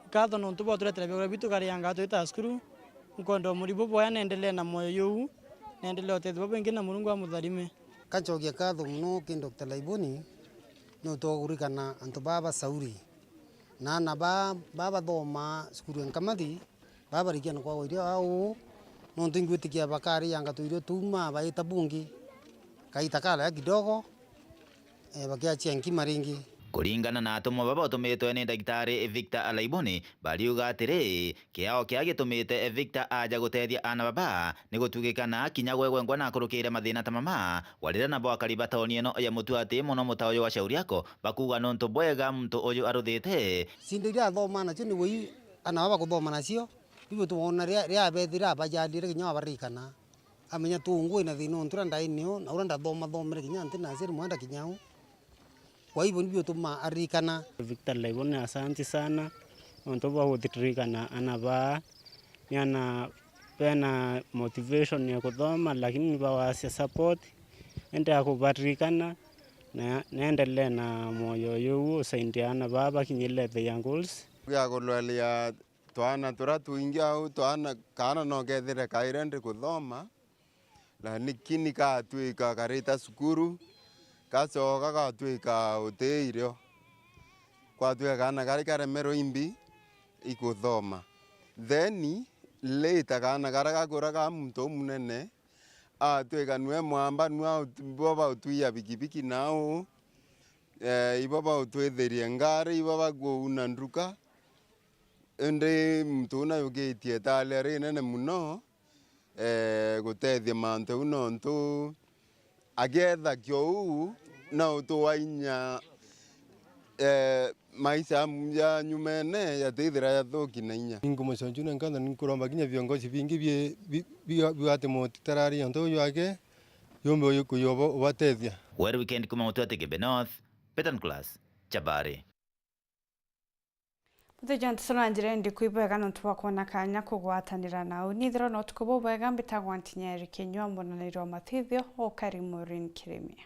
nkatho nontu bwa uturetera biakuria bitu karianga twita cukuru. Nkwenda umuri bubwega na endelee na mwoyo juu, na endelee utethia bubwingi na Murungu amutharime. Kancokia nkatho mono ki Doctor Laiboni, nontu wa kurikana antu baa ba Sauri. Na aana baa, baa bathoma cukuru ya Nkamathi, baa barikia na kwagwa irio au, nontu ingwitikia bakarianga tuirio tuu ma baita bungi. Kaita karaya kidogo, eh, bakiachia nkima ringi. Kuringana na atumwa baba utumitwe ni Ndagitari Victor Alaiboni, bariuga atiri, kiao kiria gitumite Victor aja gutethia aana baba ni gutwikikana kinya gwe gwengwa na akurukire mathina ta mama, warira nabo akari ba tauni ino ya Mutuati mono muta uyu wa Shauri Yako, bakuuga nontu bwega muntu uyu aruthite. Cindo iria athoma nacio ni wei, aana baba bakuthoma nacio, bibo twona ria, ria abethira abajarire kinya wabaririkana. Amenya tu ngui na thina untu uria ndai nio, na uria ndathoma thomere kinya nti na aciari mwenda kinya u. Kwa hivyo nibio tuma aririkana. Victor Laiboni, asanti sana, nontu bwa gutiririkana ana baa. Ni ana bena motivation ya kuthoma, lakini nibawasia support. Endelea kubaririkana, na, na endelee na moyo uyu usaidie ana baa bakinyire their goals. Ya kulwalia twana turia twingi au, twana, kaana no kethire kaire ndi kuthoma, lakini katwika karita cukuru, gacoka gatwika uti irio. Kwatwika kaana kari karemerwe imbi ikuthoma. Then, later kaana karia gakura ka muntu umunene, atwika nwe mwamba, nwe aut-, bo bautwia bikibiki nau, eh, ibo bautwithirie ngari, ibo bakuuna nduka. Indi muntu uu nayukitie italia rinene mono, eh, gutethia mantu jau, nontu agietha kio uu na utu wa inya, eh, maisha ya nyumene yatithira yathuki na inya. Ningumucokia na nkatho, ninkuromba kinya viongozi vingi bi-, bi-, bi-, bigate mutitarari ontu uyu wake, yumbe uyu kuyobo ubatethia. Weru Weekend kuma Mutuati Igembe North, Peter Nicholas, Chabari. Muthenya ntusona njira ndi kwibwega nontu bwa kwona kanya kugwatanira nau. Nithirwa na utuku bubwega, mbitagwa Ntinyeri Kinyua, mbonaniri wa matithio, ukari Maureen Kirimia.